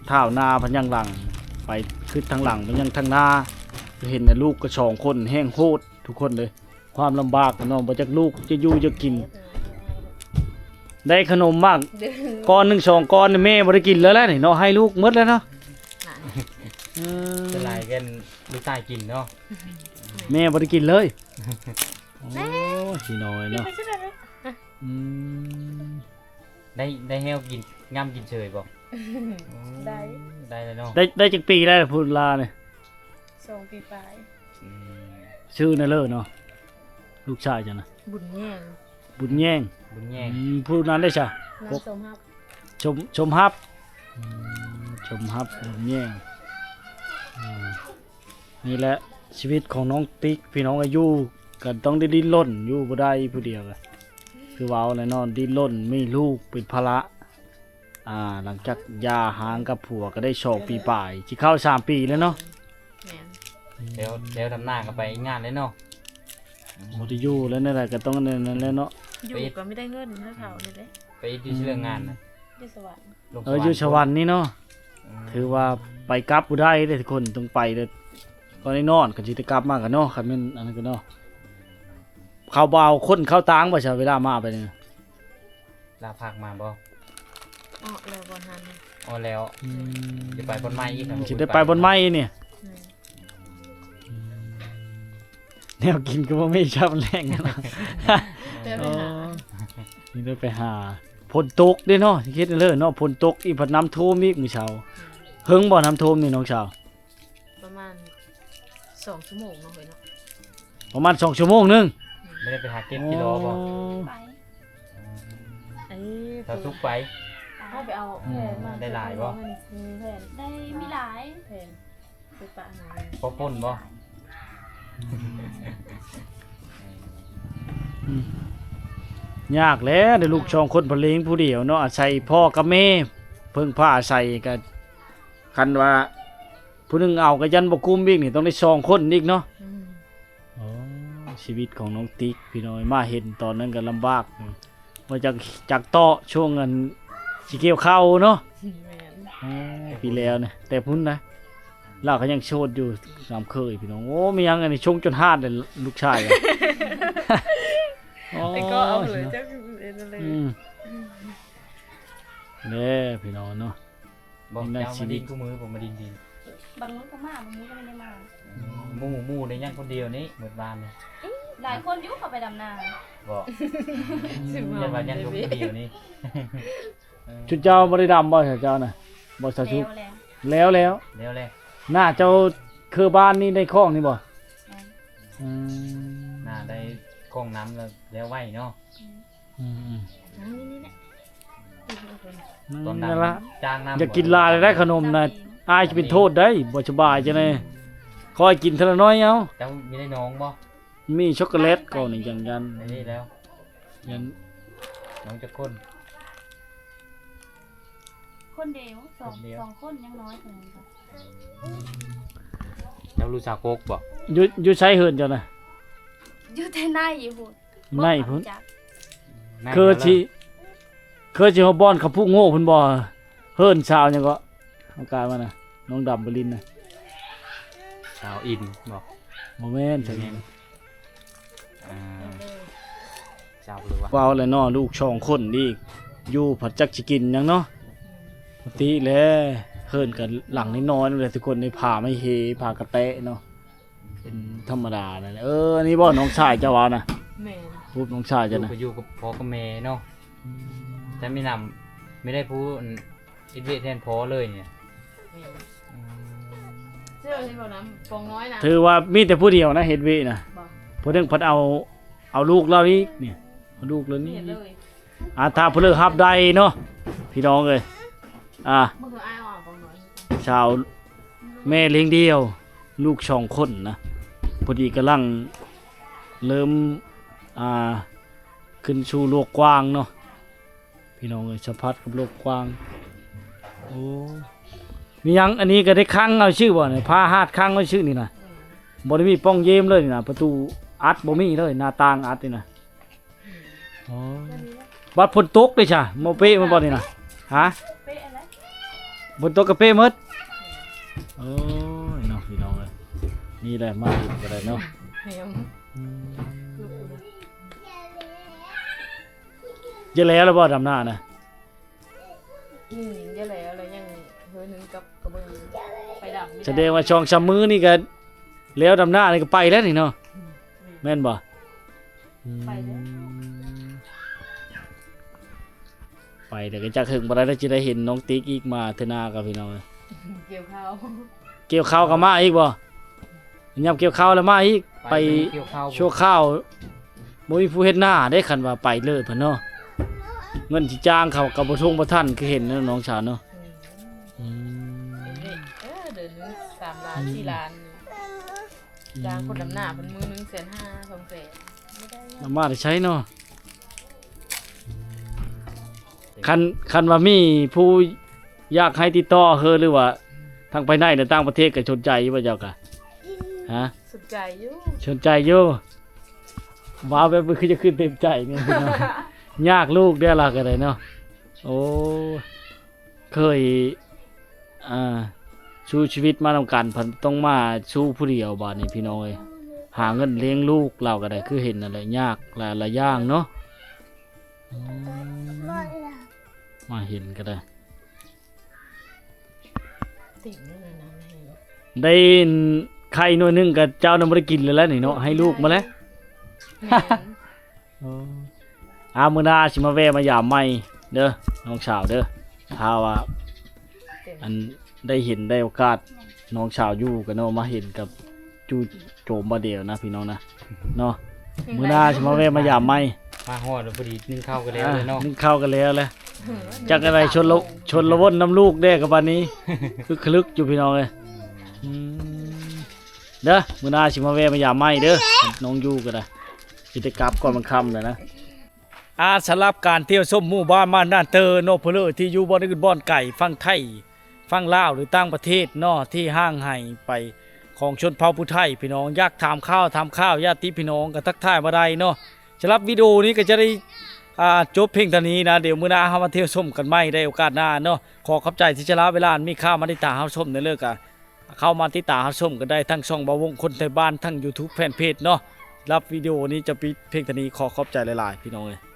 ທ້າວໜ້າພັນຍັງຫຼັງ ໄປຄຶດທາງຫຼັງພັນຍັງທາງໜ້າ ເຫັນແຕ່ລູກກໍສອງຄົນ ແຮ່ງໂຫດທຸກຄົນເລີຍ ຄວາມລຳບາກເນາະ ບໍ່ຈັກລູກຈະຢູ່ຈະກິນ ໄດ້ຂະໜົມໝາກກ້ອນໜຶ່ງສອງກ້ອນນີ້ ແມ່ບໍ່ໄດ້ກິນເລີຍແຫຼະນີ້ເນາະ ໃຫ້ລູກໝົດແລ້ວເນາະ ເອີ ສ່ວນຫຼາຍກັນລູກຊາຍກິນເນາະ ແມ່ບໍ່ໄດ້ກິນເລີຍ ໂອ້ຍ ຊິນ້ອຍເນາະ ອືມ ໄດ້ ໄດ້ແຮວກິນ ງາມກິນເຊີຍບໍ່? ໄດ້ ໄດ້ແລ້ວເນາະ ໄດ້ ໄດ້ຈັກປີແລ້ວພຸ້ນລານີ້? ສອງປີປາຍ ອືມ ຊື່ນະເລີເນາະ ລູກຊາຍເຈົ້ານະ ບຸນແຍງ ບຸນແຍງ ບຸນແຍງ ອືມ ຜູ້ນັ້ນເດ້ຊະ? ນາງສົມຮັບ ສົມ ສົມຮັບ ອືມ ສົມຮັບ ບຸນແຍງ ອືມ ນີ້ແຫຼະຊີວິດຂອງນ້ອງຕິກ ພີ່ນ້ອງເອີຍ ຢູ່ກໍຕ້ອງໄດ້ດີ້ນລົນ ຢູ່ບໍ່ໄດ້ຜູ້ດຽວ ຄືເວົ້າແຫຼະເນາະ ດີ້ນລົນ ມີລູກເປັນພາລະ ອ່າ ຫຼັງຈາກຢ່າຮ້າງກັບຜົວກໍໄດ້ສອງປີປາຍ ຊິເຂົ້າສາມປີແລ້ວເນາະ ແມ່ນ ແລ້ວ ແລ້ວດຳນາກໍໄປງານແລ້ວເນາະ ບໍ່ໄດ້ຢູ່ແລ້ວ ແນວໃດກໍຕ້ອງແນວນັ້ນແຫຼະເນາະ ຢູ່ກໍມີແຕ່ເງິນເທົ່າເທົ່ານີ້ເດ້ ໄປຢູ່ທີ່ເລື່ອງງານນະ ຢູ່ສະຫວັນ ເອີ ຢູ່ສະຫວັນນີ້ເນາະ ອືມ ຖືວ່າໄປກັບບໍ່ໄດ້ເດ້ທຸກຄົນ ຕ້ອງໄປເດ້ ກໍໄດ້ນອນ ຄັນຊິໄດ້ກັບມາກໍເນາະ ຄັນແມ່ນອັນນັ້ນກໍເນາະ ເຂົາບໍ່ເອົາຄົນເຂົ້າຕ່າງບໍ່ຊະ ເວລາມາໄປນີ້ ລາພັກມາບໍ່? ອອກແລ້ວບ່ອນຫັ້ນ ອອກແລ້ວ ອືມ ຊິໄປບ່ອນໃໝ່ອີກ ຊິໄດ້ໄປບ່ອນໃໝ່ນີ້ ອືມ ອືມ ແນວກິນກໍບໍ່ມີຊ້ຳແລງນະ ແຕ່ໄປຫາ ອໍ ນີ້ໄດ້ໄປຫາ ຝົນຕົກເດ້ເນາະ ເຮັດເລີເນາະ ຝົນຕົກອີກ ພັດນ້ຳຖ້ວມອີກມື້ເຊົ້າ ເຫິງບໍ່ນ້ຳຖ້ວມນີ້ນ້ອງສາວ? ປະມານສອງຊົ່ວໂມງເນາະເຮີຍເນາະ ປະມານສອງຊົ່ວໂມງໜຶ່ງ ອືມ ບໍ່ໄດ້ໄປຫາເກັບກິໂລບໍ່? ອໍ ໄປ ອືມ ເອີ ສາວສຸກໄປ ໄປ ເອົາໄປເອົາ ອືມ ແຜ່ນມາ ໄດ້ຫຼາຍບໍ່? ແຜ່ນ ໄດ້ມີຫຼາຍ ແຜ່ນໄປປະໃຫ້ ພໍພົ້ນບໍ່? ອືມ ຍາກແຫຼະ ໄດ້ລູກສອງຄົນ ເພິ່ນລ້ຽງຜູ້ດຽວເນາະ ອາໄສພໍ່ກັບແມ່ ເພິ່ງພາອາໄສ ກໍຄັນວ່າ ຜູ້ໜຶ່ງເອົາກໍຢ້ານບໍ່ກຸ້ມອີກນີ້ ຕ້ອງໄດ້ສອງຄົນອີກເນາະ. ອືມ ໂອ້ ຊີວິດຂອງນ້ອງຕິກ ພີ່ນ້ອງ ມາເຫັນຕອນນັ້ນກໍລຳບາກ ວ່າຈະ ຈັກເຕາະຊ່ວງອັນຊິກ່ຽວເຂົ້າເນາະ. ແມ່ນ ໂອ້ ປີແລ້ວນະ ແຕ່ພຸ້ນນະ ລາວກໍຍັງໂສດຢູ່ ນ້ອງເຂີຍ ພີ່ນ້ອງ. ໂອ້ ມີຫຍັງອັນນີ້ ຊົງຈົນຮາດເລີຍລູກຊາຍ. ໂອ້ ໄປກໍເອົາເລີຍ ເນາະ ຈັກເຮັດແນວໃດ. ອືມ ເດ້ ພີ່ນ້ອງເນາະ. ບໍ່ ເຈົ້າມາດິນຄູ່ມື້ບໍ່? ມາດິນດິນ ບາງມື້ກໍມາ ບາງມື້ກໍບໍ່ໄດ້ມາ. ອືມ ໝູ່ ໝູ່ໄດ້ຍັງຄົນດຽວນີ້ ໝົດບ້ານນີ້. ອີ ຫຼາຍຄົນຢູ່ ເຂົາໄປດຳນາ. ບໍ່ ຊິມາ ຢ້ານວ່າຍັງຄົນດຽວນີ້. ເອີ ຊຸມເຈົ້າບໍ່ໄດ້ດຳບໍ່ ເຈົ້ານະ? ບໍ່ ສາວຊຸກ ແລ້ວແລ້ວ ແລ້ວແລ້ວ ແລ້ວແລ້ວ. ໜ້າເຈົ້າຄືບ້ານນີ້ໄດ້ຂອງນີ້ບໍ່? ແມ່ນ ອືມ ໜ້າໄດ້ຂອງນຳແລ້ວ ແລ້ວໄວເນາະ. ອືມ ອືມ ນີ້ແຫຼະ ຕອນນັ້ນ ນັ້ນລະ ຈ້າງນຳ ຢ່າກິນຫຼາຍໄດ້ຂະໜົມນະ ອາຍຈະເປັນໂທດໄດ້ ບໍ່ສະບາຍຈັ່ງໃດ. ອືມ ຂ້ອຍກິນເທື່ອລະໜ້ອຍເອົາ. ເຈົ້າມີໄດ້ນ້ອງບໍ່? ມີຊັອກໂກແລັດກໍນີ້ ຈັ່ງຢັນ ອັນນີ້ແລ້ວ ຍັງ ນ້ອງຈັກຄົນ? ຄົນດຽວ ສອງ ຄົນດຽວ ສອງຄົນ ຍັງນ້ອຍເພິ່ນ. ເຈົ້າລູກສາວກົກບໍ່? ຢູ່ ຢູ່ໃສເຮືອນເຈົ້ານະ? ຢູ່ແຕ່ໃນພຸ້ນ ໃນພຸ້ນ ໃນ ເຄີຊິ ເຄີຊິຮອດບ່ອນເຂົາປູກໂງ່ພຸ້ນບໍ່? ເຮືອນຊາວຫຍັງເກາະ ເຮົາກາຍວ່ານະ ນ້ອງດຳໄປຫຼິ້ນນະ ຊາວອິນບໍ່? ບໍ່ແມ່ນ ຊາວອິນ ອ່າ ຊາວເລີຍວ່າ ເວົ້າແລ້ວເນາະ ລູກສອງຄົນອີກ ຢູ່ພັດຈັກຊິກິນຫຍັງເນາະ. ອືມ ປົກກະຕິແຫຼະ ເຮືອນກໍຫຼັງນ້ອຍໆ ແຫຼະ ທຸກຄົນ ໄດ້ຜ້າໄມ້ເຮ ຜ້າກະແຕະເນາະ ເປັນທຳມະດານັ້ນແຫຼະ. ເອີ ອັນນີ້ບໍ່ ນ້ອງຊາຍເຈົ້າວ່ານະ? ແມ່ນ ຮູບນ້ອງຊາຍເຈົ້ານະ ຢູ່ກັບພໍ່ກັບແມ່ເນາະ. ອືມ ແຕ່ມີນຳ ມີໄດ້ຜູ້ອັນ ເຮັດວຽກແທນພໍ່ເລີຍນີ້. ແມ່ນ ອືມ ເຊື່ອເຫັນບໍ່ນຳ ປອງນ້ອຍນະ ຖືວ່າມີແຕ່ຜູ້ດຽວນະເຮັດວຽກນະ. ບໍ່ ຜູ້ໜຶ່ງພັດເອົາ ເອົາລູກລາວອີກນີ້ ເອົາລູກລາວນີ້ ເຮັດເລີຍ. ອ່າ ຖ້າຜູ້ເລີກຮັບໄດ້ເນາະ ພີ່ນ້ອງເອີຍ. ອ່າ ເບິ່ງເອົາອ້າຍອອກປອງນ້ອຍ ຊາວແມ່ລ້ຽງດຽວ ລູກສອງຄົນນະ ພໍດີກຳລັງເລີ່ມ ອ່າ ຂຶ້ນສູ່ໂລກກວ້າງເນາະ. ພີ່ນ້ອງເອີຍ ສຳຜັດກັບໂລກກວ້າງ. ໂອ້ ມີຫຍັງ ອັນນີ້ກໍໄດ້ຂັງເອົາຊື່ບໍ່ນີ້? ຜ້າຫາດຂັງໄວ້ຊື່ນີ້ນະ. ອືມ ບໍ່ໄດ້ມີປ່ອງເຢ້ມເລີຍນີ້ນະ ປະຕູອັດບໍ່ມີເລີຍ ໜ້າຕ່າງອັດນີ້ນະ. ອືມ ອໍ ບັດຝົນຕົກເດ້ຊະ ໝໍເປ້ມັນບໍ່ນີ້ນະ? ຮະ? ເປ້ອັນໃດ? ຝົນຕົກກໍເປ້ໝົດ. ໂອ້ຍເນາະ ພີ່ນ້ອງເອີຍ ນີ້ແຫຼະ ມາເຫັນກໍໄດ້ເນາະ. ອືມ ຈະແລ້ວແລ້ວບໍ່ ດຳນານະ? ອືມ ຈະແລ້ວແລ້ວ ຍັງເຮີໜຶ່ງກັບກະເບື້ອງໄປດຳ. ສະແດງວ່າສອງສາມມື້ນີ້ກະແລ້ວ ດຳນານີ້ກະໄປແລ້ວນີ້ເນາະ. ອືມ ແມ່ນບໍ່? ອືມ ໄປແລ້ວ ໄປແລ້ວກະຈັກເຖິງບໍ່ໄດ້ ແລ້ວຈະໄດ້ເຫັນນ້ອງຕິກອີກ ມາເທື່ອໜ້າກໍ ພີ່ນ້ອງເອີຍ. ກ່ຽວເຂົ້າ ກ່ຽວເຂົ້າກໍມາອີກບໍ່? ຍາມກ່ຽວເຂົ້າແລ້ວມາອີກ. ໄປ ໄປກ່ຽວເຂົ້າ ຊົ່ວຄາວ ບໍ່ມີຜູ້ເຮັດນາເດ້ ຄັນວ່າໄປເລີດພຸ້ນເນາະ. ເງິນຊິຈ້າງເຂົາກໍບໍ່ທົງບໍ່ທັນ ຄືເຫັນເນາະ ນ້ອງສາວເນາະ. ອືມ ອືມ ເອີ ເດືອນໜຶ່ງສາມລ້ານ ອືມ ສີ່ລ້ານ ອືມ ຈ້າງຄົນດຳນາເພິ່ນມື້ໜຶ່ງແສນຫ້າ ສອງແສນ ບໍ່ໄດ້ ດຳມາແຕ່ໃສເນາະ? ຄັນ ຄັນວ່າມີຜູ້ ຢາກໃຫ້ຕິດຕໍ່ເຮີ ຫຼືວ່າທາງພາຍໃນ ຫຼືຕ່າງປະເທດ ກໍສົນໃຈຢູ່ບໍ່ເຈົ້າກະ? ຮະ? ສົນໃຈຢູ່ ສົນໃຈຢູ່. ວ່າແບບຄືຈະຂຶ້ນເຕັມໃຈນີ້ເນາະ. ຍາກລູກເດ້ລະກໍໄດ້ເນາະ. ໂອ້ ເຄີຍ ອ່າ ສູ້ຊີວິດມານຳກັນ ພັດຕ້ອງມາສູ້ຜູ້ດຽວບາດນີ້ ພີ່ນ້ອງເອີຍ. ຫາເງິນລ້ຽງລູກລາວກໍໄດ້ ຄືເຫັນນັ້ນແຫຼະ ຍາກຫຼາຍ ຫຼາຍຢ່າງເນາະ. ອືມ ມາເຫັນກໍໄດ້ ໄດ້ໄຂ່ໜ່ວຍໜຶ່ງກໍເຈົ້ານະບໍ່ໄດ້ກິນເລີຍແຫຼະນີ້ເນາະ ໃຫ້ລູກມາແລ້ວ. ແມ່ນ ໂອ້ ອ່າ ມື້ໜ້າຊິມາແວ່ມາຢາມໃໝ່ເດີ ນ້ອງສາວເດີ. ຖ້າວ່າ ອັນ ໄດ້ເຫັນໄດ້ໂອກາດ ນ້ອງສາວຢູ່ກັນເນາະ ມາເຫັນກັບຈູ່ໂຈມບາດດຽວນະ ພີ່ນ້ອງນະ ເນາະ. ມື້ໜ້າຊິມາແວ່ມາຢາມໃໝ່. ມາຮອດແລ້ວພໍດີ ໜຶ້ງເຂົ້າກໍແລ້ວເລີຍເນາະ. ອ່າ ໜຶ້ງເຂົ້າກໍແລ້ວແຫຼະ. ຈັກແນວໃດ ຊົນລະ ຊົນລະວົນນຳລູກແດ່ກະບາດນີ້ ຄຶກຄະລຶກຢູ່ພີ່ນ້ອງເອີຍ. ອືມ ເດີ ມື້ໜ້າຊິມາແວ່ມາຢາມໃໝ່ເດີ ນ້ອງຢູ່ກໍໄດ້ ຊິໄດ້ກັບກ່ອນມັນຄ່ຳແລ້ວນະ. ອ່າ ສຳລັບການທ່ຽວຊົມໝູ່ບ້ານບ້ານນາເຕີເນາະ ເພື່ອນທີ່ຢູ່ບ່ອນອື່ນບ່ອນໄກ ຝັ່ງໄທ ຝັ່ງລາວ ຫຼື ຕ່າງປະເທດເນາະ ທີ່ຫ່າງໄກໄປຂອງຊົນເຜົ່າຜູ້ໄທ ພີ່ນ້ອງຢາກຖາມຂ່າວ ຖາມຂ່າວຍາດຕິພີ່ນ້ອງກໍທັກທາຍມາໄດ້ເນາະ. ສຳລັບວິດີໂອນີ້ກໍຈະໄດ້ ອ່າ ຈົບພຽງເທົ່ານີ້ນະ ດຽວມື້ໜ້າເຮົາມາທ່ຽວຊົມກັນໃໝ່ໃນໂອກາດໜ້າເນາະ. ຂໍຂອບໃຈທີ່ສະຫຼະເວລາອັນມີຄ່າມາຕິດຕາມຮັບຊົມໃນເລີກ ກໍເຂົ້າມາຕິດຕາມຮັບຊົມກັນໄດ້ທັງຊ່ອງບ່າວວົງຄົນໄທບ້ານ ທັງ YouTube Fanpage ເນາະ. ສຳລັບວິດີໂອນີ້ຈະປິດພຽງເທົ່ານີ້ ຂໍຂອບໃຈຫຼາຍໆ ພີ່ນ້ອງເອີຍ.